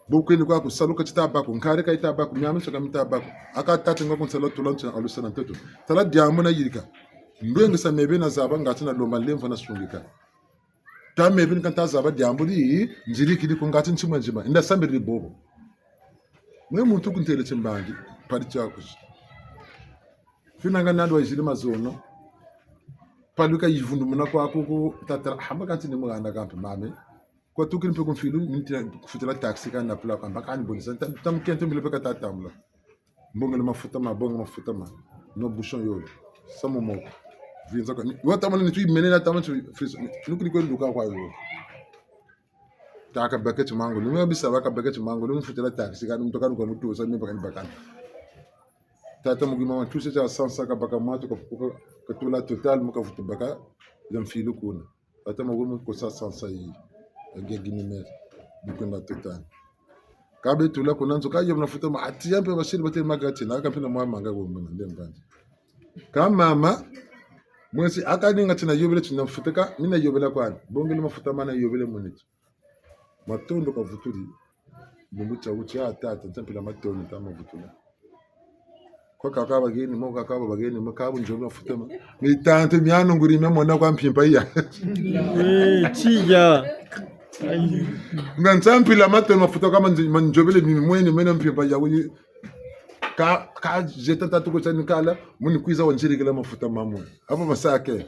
Bo kweni kwa ku salu ka ti ta ba ko, nkari ka yi ta ba ko, miamiansoni ka mi ta ba ko. A ka tata nga ku nsala tula nti alusana ntoto. Tala diambu nayirika. Ndwengesa me beni nazaba ngati nalomba nlemvo nasungika. Ta me beni ka nta zaba diambu di, nzirikiri ko ngati ntima nzima. Nda sambiri bobo. Mwe muntu kuntele timbangi, padi tiakuzi. Finanga nandi wayiziri mazono. Paluka yivundumuna kwaku ku tata, hamba kanti ni mwana kampe mame. Kwa tukiri mpe ku mfilu, nti kufutila taxi kana pula kwa, mba kani bonisa, nta, nta mukento mbila mpe ka tatambula. Mbongele mafuta ma, bonga mafuta ma. No bouchon yo. Samu moko. Vinza kwa. Ni, wa tamana ni tu mene na tamana tu friso. Ni, nukiri kwe luka kwa yo. Taka baketi mango. Ni mwe bisa baka baketi mango. Ni mfutila taxi kana mtoka nuka mutu sa mba kani bakana. Tata mugi mama tuse tia sansa kabaka matu ka, ka, katula Total mu kavutu baka ya mfilu kuna. Ata ma wemu kosa sansa yi. Agi agi numero. Bukuna Total. Ka be tula kuna nzo, ka yobela mafuta ma, ati ya mpe basiri batele maka tina, aka mpe na mwa manga wemu na nde mbanzi. Ka mama, mwesi aka ninga tina yobela tina mafuta ka, mina yobela kwani. Bongele mafuta mana yobele munitu. Matondo kavutuli. Lumbu tia wuti a tata, nta mpila matondo, nta mavutula. Kwa kaka bageni mo, kaka bageni mo, ka bu nzolo mafuta ma. Mitantu mianu nguri mia mona kwa mpimpa ya. Eh, tiya. Nga nta mpila matondo mafuta kwa manzi-, manzobele mi mweni mweni mpimpa ya wuyi. Ka, ka zeta tatu ko tani kala, muni kwiza wanzirikila mafuta mamu. Apo masake.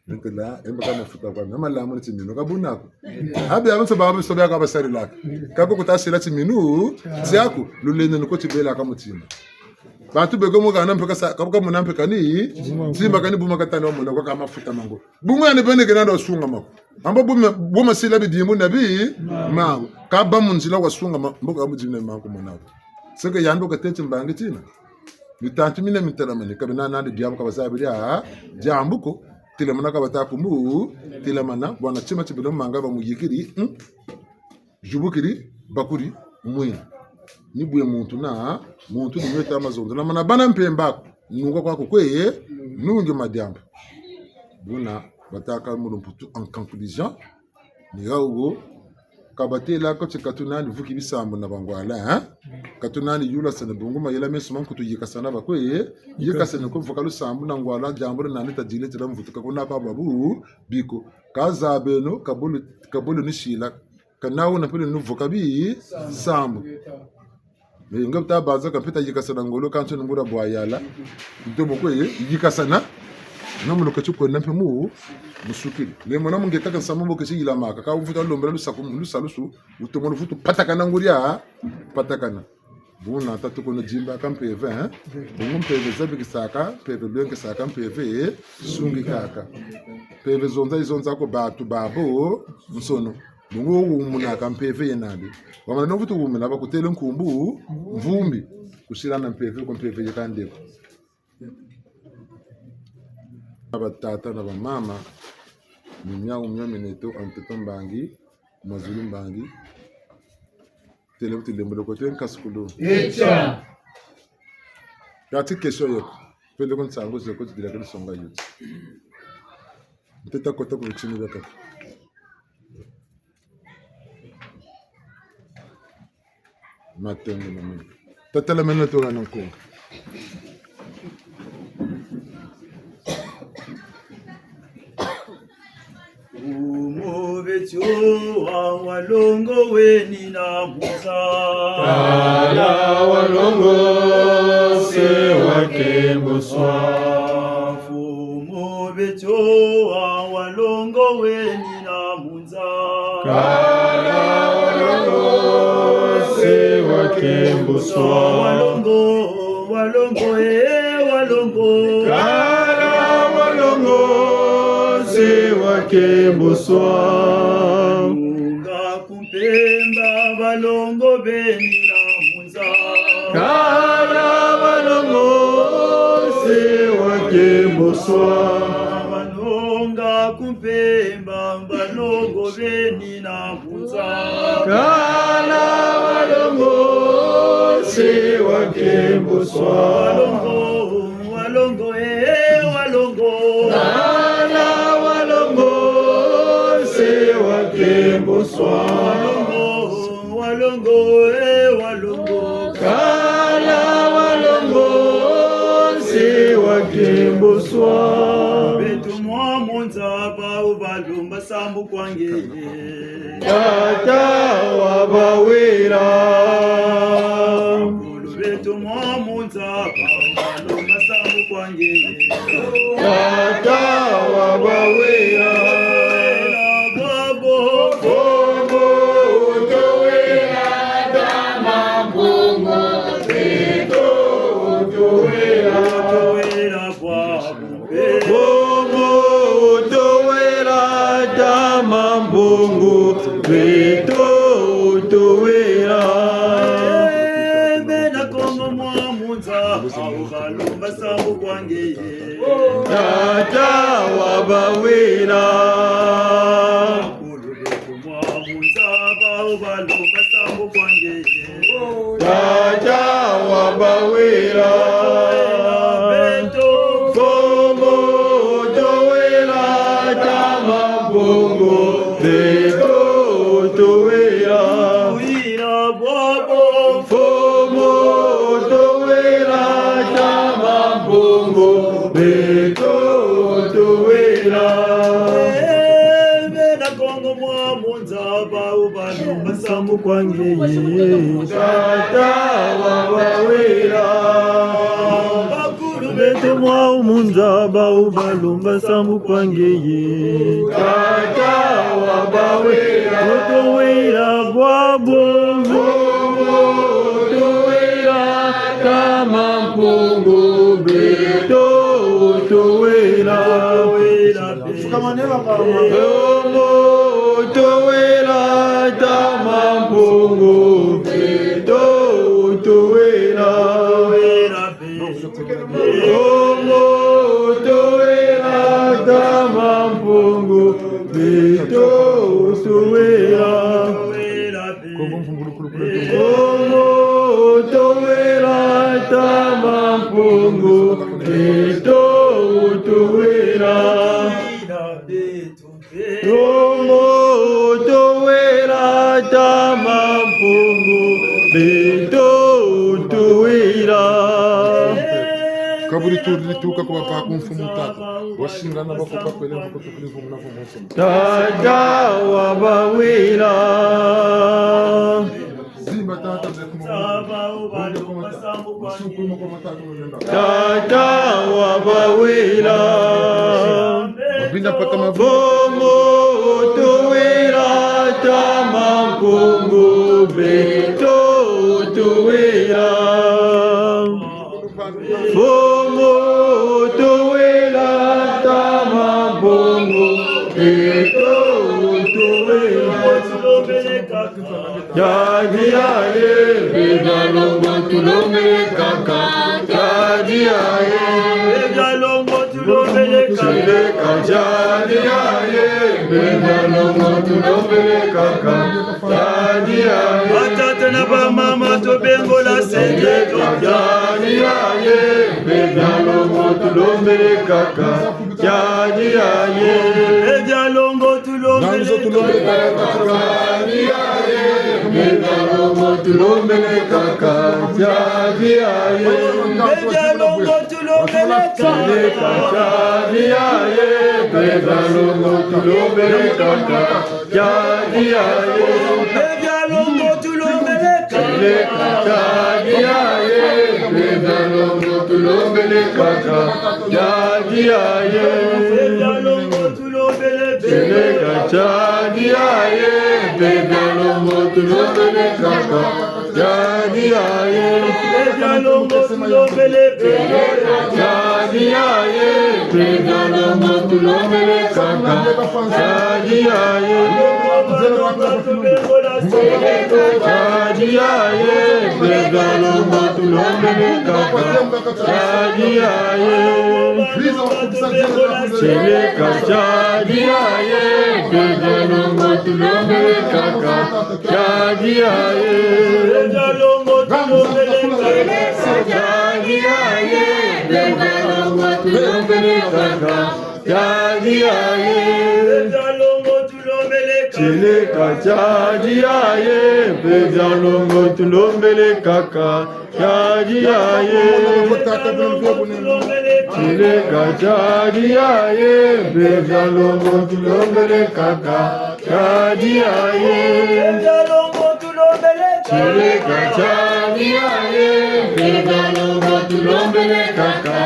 Nitela, emba ka mafuta kwa, na malamu ni timinu, ka buna ko. Abi, abi, so ba, so ba ka basarilaka. Ka bo kuta sila timinu, tiaku, lulendo ni ko tibelaka mutima. Bantu beko mo kana mpe kasa, ka bo ka mona mpe kani, tima kani buma katani wa mona kwa ka mafuta mango. Bungu yani bene kena ndo sungama ko. Ambo buma, buma sila bidimbu na bi, mango. Ka ba mu nzila wa sungama, mbo ka mu dimbu na mango mona ko. Seke yandi kateti mbangi tina. Mitantu mina mitelamani, ka bena nandi diambu ka bazabiri a, diambu ko, telamana ka bata kumbu, telamana, bwana tima tibelo manga bamuyikiri, hmm? Zibukiri, bakuri, mwini. Ni bwe muntu na, muntu ni mweta mazondo. Na mana bana mpemba ko, nunga kwaku kwe, nungi madiambu. Buna, bataka mu lumputu en conclusion, ni ha wo, ka batela ko ti ka tunani vuki bisambu na bangwala, hein? Ka tunani yulasana bungu mayela meso ma nkutu yikasana bakwe, yikasana ko vuka lusambu na ngwala, diambu nani tadile tila mvutu ka kuna kwa babu, biko. Ka zabeno, ka bulu, ka bulu ni sila, ka nawu na pele ni vuka bisambu. Eh, nga bita banza ka mpe ta yikasana ngolo, kansi ni nguria bwa yala. Ntomo kwe, yikasana. Na mu lo keti kwenda mpe mu, musukiri. Lembo na mu nge kaka nsamu mbo keti yilamaka. Ka wuvutu lombela lusaku, lusalusu, wutomo luvutu patakana nguria, patakana. Buna tatu kono dimbaka mpeve, hein? Bungu mpeve zabikisaka, mpeve lwengesaka, mpeve sungikaka. Mpeve zonza yizonza ko bantu babonsono. Bungu wumunaka mpeve yena nandi. Wamana no vutu wumuna bakutêle nkumbu, mvumbi. Kusila na mpeve ko mpeve yeka nde ko. Na batata na bamama, ni miawu mio mineto, a ntoto mbangi, mazulu mbangi, têle bu tilembolo ko te nkasukulu. Etia. Kati question yoko, peleko nsangu zeko zidila kani songa yuti. Nteta kota ku bitini biakaka. Matondo mamingi. Tatala meno tola na nkunga. Mfumu beto wa Walongo weni na Munza. Kala Walongo se wakembuswa. Mfumu beto wa Walongo weni na Munza. Kala Walongo se wakembuswa. Walongo, Walongo, eh, Walongo. Kala Walongo se wakembuswa. Lunga ku mpemba, Balongo beni na Munza. Kala Walongo se wakembuswa. Balonga ku mpemba, Balongo beni na Munza. Kala Walongo se wakembuswa. Walongo, Walongo, eh, Walongo. Kala Walongo se wakembuswa. Walongo, Walongo, eh, Walongo. Kala Walongo se wakembuswa. Beto mwa Munza bawu balomba sambu kwa ngeye. Tata wa bawela. Bakulu beto mwa Munza bawu balomba sambu kwa ngeye. Tata wa bawela. Bwabo. Bobo towela tama mbongo. Beto towela. Towela bwabo. Bobo towela tama mbongo, beto towela. Eh, bena Kongo mwa Munza, bawu balomba sambu kwa ngeye. Tata wa bawela. Mwa Munza bawu balomba sambu kwa ngeye. Tata wa bawela. Beto. Mfumu towela tama mbongo. Beto towela. Wila bwabo. Mfumu towela tama mbongo. Beto towela. Eh, bena Kongo mwa Munza bawu balomba sambu kwa ngeye. Tata wa bawela. Bakulu beto mwa Munza bawu balomba sambu kwa ngeye. Tata wa bawela. Towela bwabo. Towela tama mbongo, beto towela. Mfukamane bamama. Mfumu towela tama mbongo, beto towela. Mfumu towela tama mbongo, beto towela. Kongo mfumbulukulu kule. Kongo towela tama mbongo, beto towela. Kongo towela tama mbongo, beto towela. Kaburi turi tuka kwa baku mfumu tata. Wasingana bako bakwele mfumu tata. Tata wa bawela. Zimba tata, tata wa bawela. Bongo tuwira tama Mpungu beto tuwira. Bongo tuwira tama Mpungu beto tuwira. Jadi aye, bebia longo tulombele kaka. Jadi aye, bebia longo tulombele kaka. Seleka jadi aye, bebia longo tulombele kaka. Jadi aye. Batata na bamama, tobengola se ngeto. Jadi aye, bebia longo tulombele kaka. Jadi aye. Bebia longo tulombele kaka. Jadi aye, bebia longo tulombele kaka. Jadi aye. Bebia longo tulombele kaka. Jadi aye, bebia longo tulombele kaka. Jadi aye. Bebia longo tulombele kaka. Jadi aye, bebia longo tulombele kaka. Jadi aye. Bebia longo tulombele kaka. Jadi aye, bebia longo tulombele kaka. Jadi aye. Bebia longo tulombele kaka. Jadi aye, bebia longo tulombele kaka. Jadi aye. Jadi aye, bebia longo tulombele kaka. Jadi aye. Seleka jadi aye, bebia longo tulombele kaka. Jadi aye. Jadi aye, bebia longo tulombele kaka. Jadi aye. Seleka jadi aye, bebia longo tulombele kaka. Jadi aye. Seleka jadi aye, bebia longo tulombele kaka. Jadi aye. Seleka jadi aye, bebia longo tulombele kaka.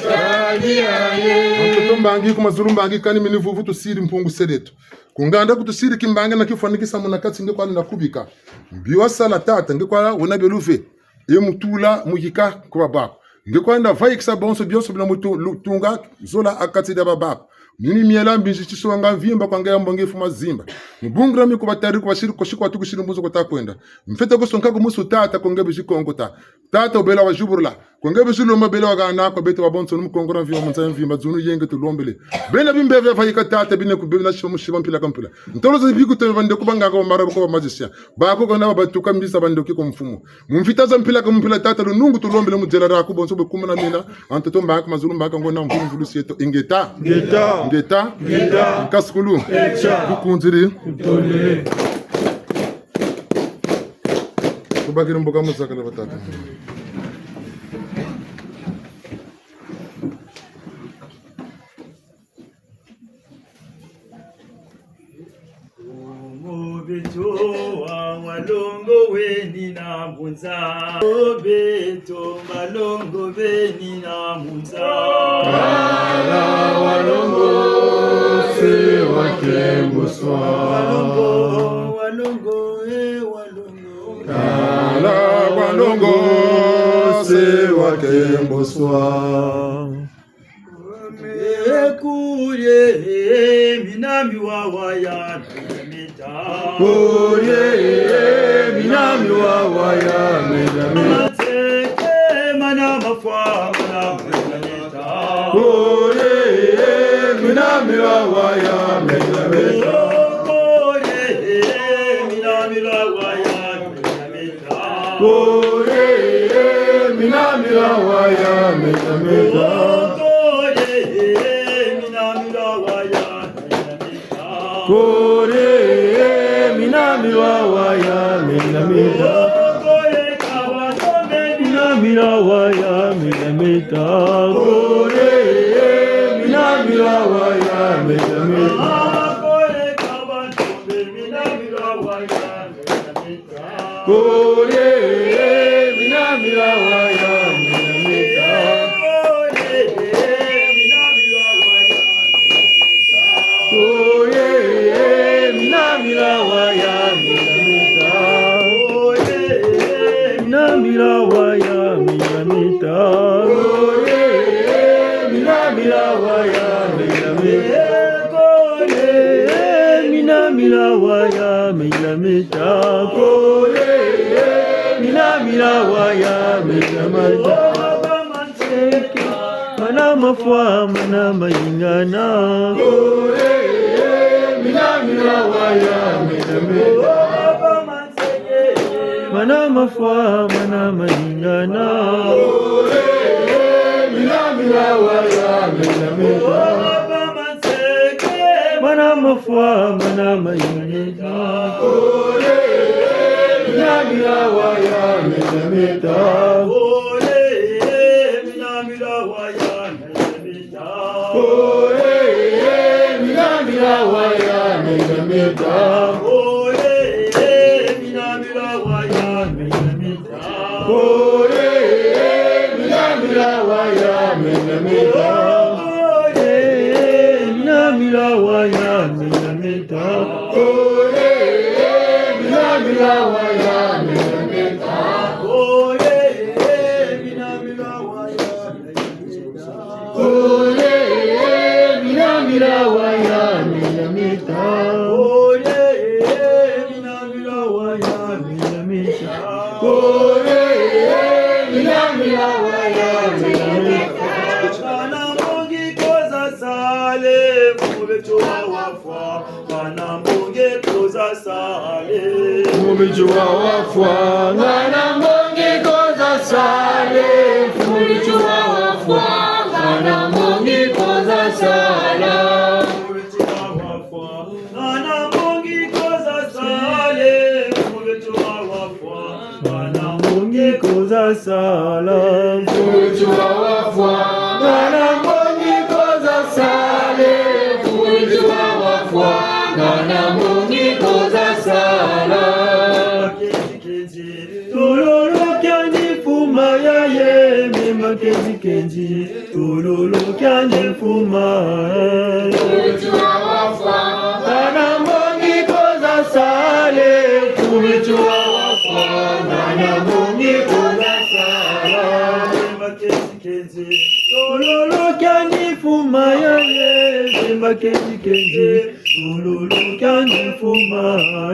Jadi aye. Ntoto mbangi, ku mazulu mbangi, kani mini vuvu tusiri Mpungu se dieto. Ku nganda ku tusiri kimbangi na kifwanikisa muna kati nge kwa lenda kubika. Mbi wasala tata, nge kwa wena beluve. E mu tula mu yika ku babaku. Nge kwa lenda vaikisa bonso bionso bina mu tu-, lu-, tunga zola ha kati dia babaku. Mini miela mbinzi tisonga mvimba kwa nge ya mbongi fuma zimba. Mu bungu dia mi ku batari ku basiri kosi kwa tukusiri mbuzo kota kwenda. Mfete kusonka ku musu tata ko nge bizi konkota. Tata wubela waziburula. Ko nge bizi lomba bela wahana kwa beto babonso ni mu kongo dia mvimba mu nza ya mvimba dzunu yenge tulombele. Bena bimbevo bia vaika tata bine ku bena siba mu siba mpila ka mpila. Ntolo za biku tebe bande ku banganga ba mara ko ba magicien. Bako kona babatuka mbiza bandoki ko mfumu. Mu mvita za mpila ka mpila tata lunungu tulombele mu dzela diaku bonso bwe kuma na mina. Ntoto mbaka mazulu mbaka ngona mvulu mvulu sieto. Ingeta. Ngeta. Ngeta. Ngeta. Nkasukulu. Echa. Kukunziri. Kutole. Tubakiri mbuka muzakala batata. Kongo beto wa walongo weni na mu nza. Beto balongo beni na mu nza. Kala walongo se wakembuswa. Walongo, walongo, eh, walongo. Kala walongo se wakembuswa. Kurie, mina miwawa ya mita. Kurie, mina miwawa ya mita. Mateke mana mafwa mana mita. Kurie, mina miwawa ya mita. Kurie, mina miwawa ya mita. Kore, mina miwawa ya mita mita. Kore, mina miwawa ya mita mita. Kore, mina miwawa ya mita mita. Kore, kawa tombe mina miwawa ya mita mita. Kore, mina miwawa ya mita mita. Kore, kawa tombe mina miwawa ya Kore, mina miwawa ya mita mita. Mila wa ya, mila mita. Kole, mina mila wa ya, mila mita. Kole, mina mila wa ya, mila mita. Kole, mina mila wa ya, mila mita. Bana mafwa, bana mayingana. Kole, mina mila wa ya, mina mita. Bana mafwa, bana mayingana. Kole, mina mila wa ya, mina mita. Bana mafwa, bana mayingana. Kole, mina mila wa ya, mina mita. Kole, mina mila wa ya, mina mita. Kole, mina mila wa ya, mina mita. Kole, mina mila wa ya, mina mita. Kole, mina mila wa ya, mina mita. Kole, mina mila wa ya, mina mita. Kole, mina mila wa ya, mina mita. Kole, mina mila wa ya, mina mita. Kole, mina mila wa ya, mina mita. Kole, mina mila wa ya, mina mita. Kole, mina mila wa ya, mina mita. Kana mbongi koza sale, mube tuwa wafwa. Kana mbongi koza sale. Mfumu Tshwa wafwa, ngana mbongi koza sale. Mfumu Tshwa wafwa, ngana mbongi koza sala. Mfumu Tshwa wafwa, ngana mbongi koza sale. Mfumu Tshwa wafwa, ngana mbongi koza sala. Mfumu Tshwa wafwa, ngana mbongi koza sale. Mfumu Tshwa wafwa, ngana mbongi koza sala. Tololo kiandi mfuma ya yembe makenzi kenzi. Tololo kiandi mfuma, eh. Mfumu Tshwa wafwa, ngana mbongi koza sale. Mfumu Tshwa wafwa, ngana mbongi koza sala. Tololo kiandi mfuma ya yembe makenzi kenzi. Tololo kiandi mfuma,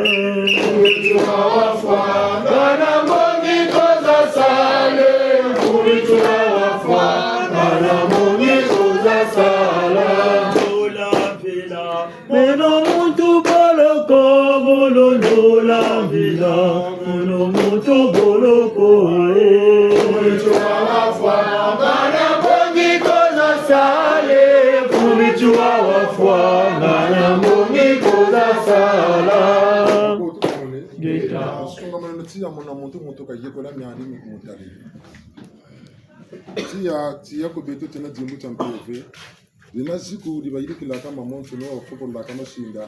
eh. Mfumu Tshwa wafwa, ngana mbongi koza sale. Mfumu Tshwa wafwa, ngana mbongi koza sala. Ndola mvila, mono muntu boloko, bolo ndola mvila, mono muntu boloko, eh. Mfumu Tshwa wafwa, ngana mbongi koza sale. Mfumu Tshwa wafwa, ngana mbongi koza sala. Ngeta. Sungamana na tiya mona muntu, muntu kayekola miandi mi kumutalila. Tiya, tiya ku beto tena dimbu tia mpeve. Dina ziku di bayirikilaka mamonsono, wafokolaka masinda.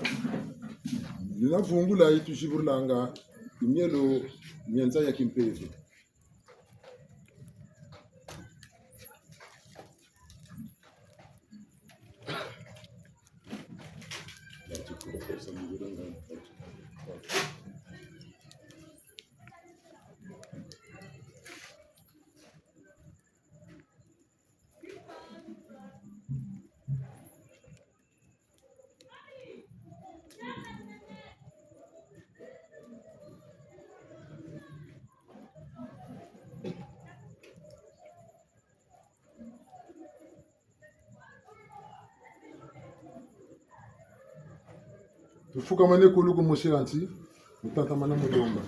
Dina vungula yi tuziburilanga mielo mia nza ya kimpeve. Tufukamane kulu ku musila nti, mu tatamana mu lomba.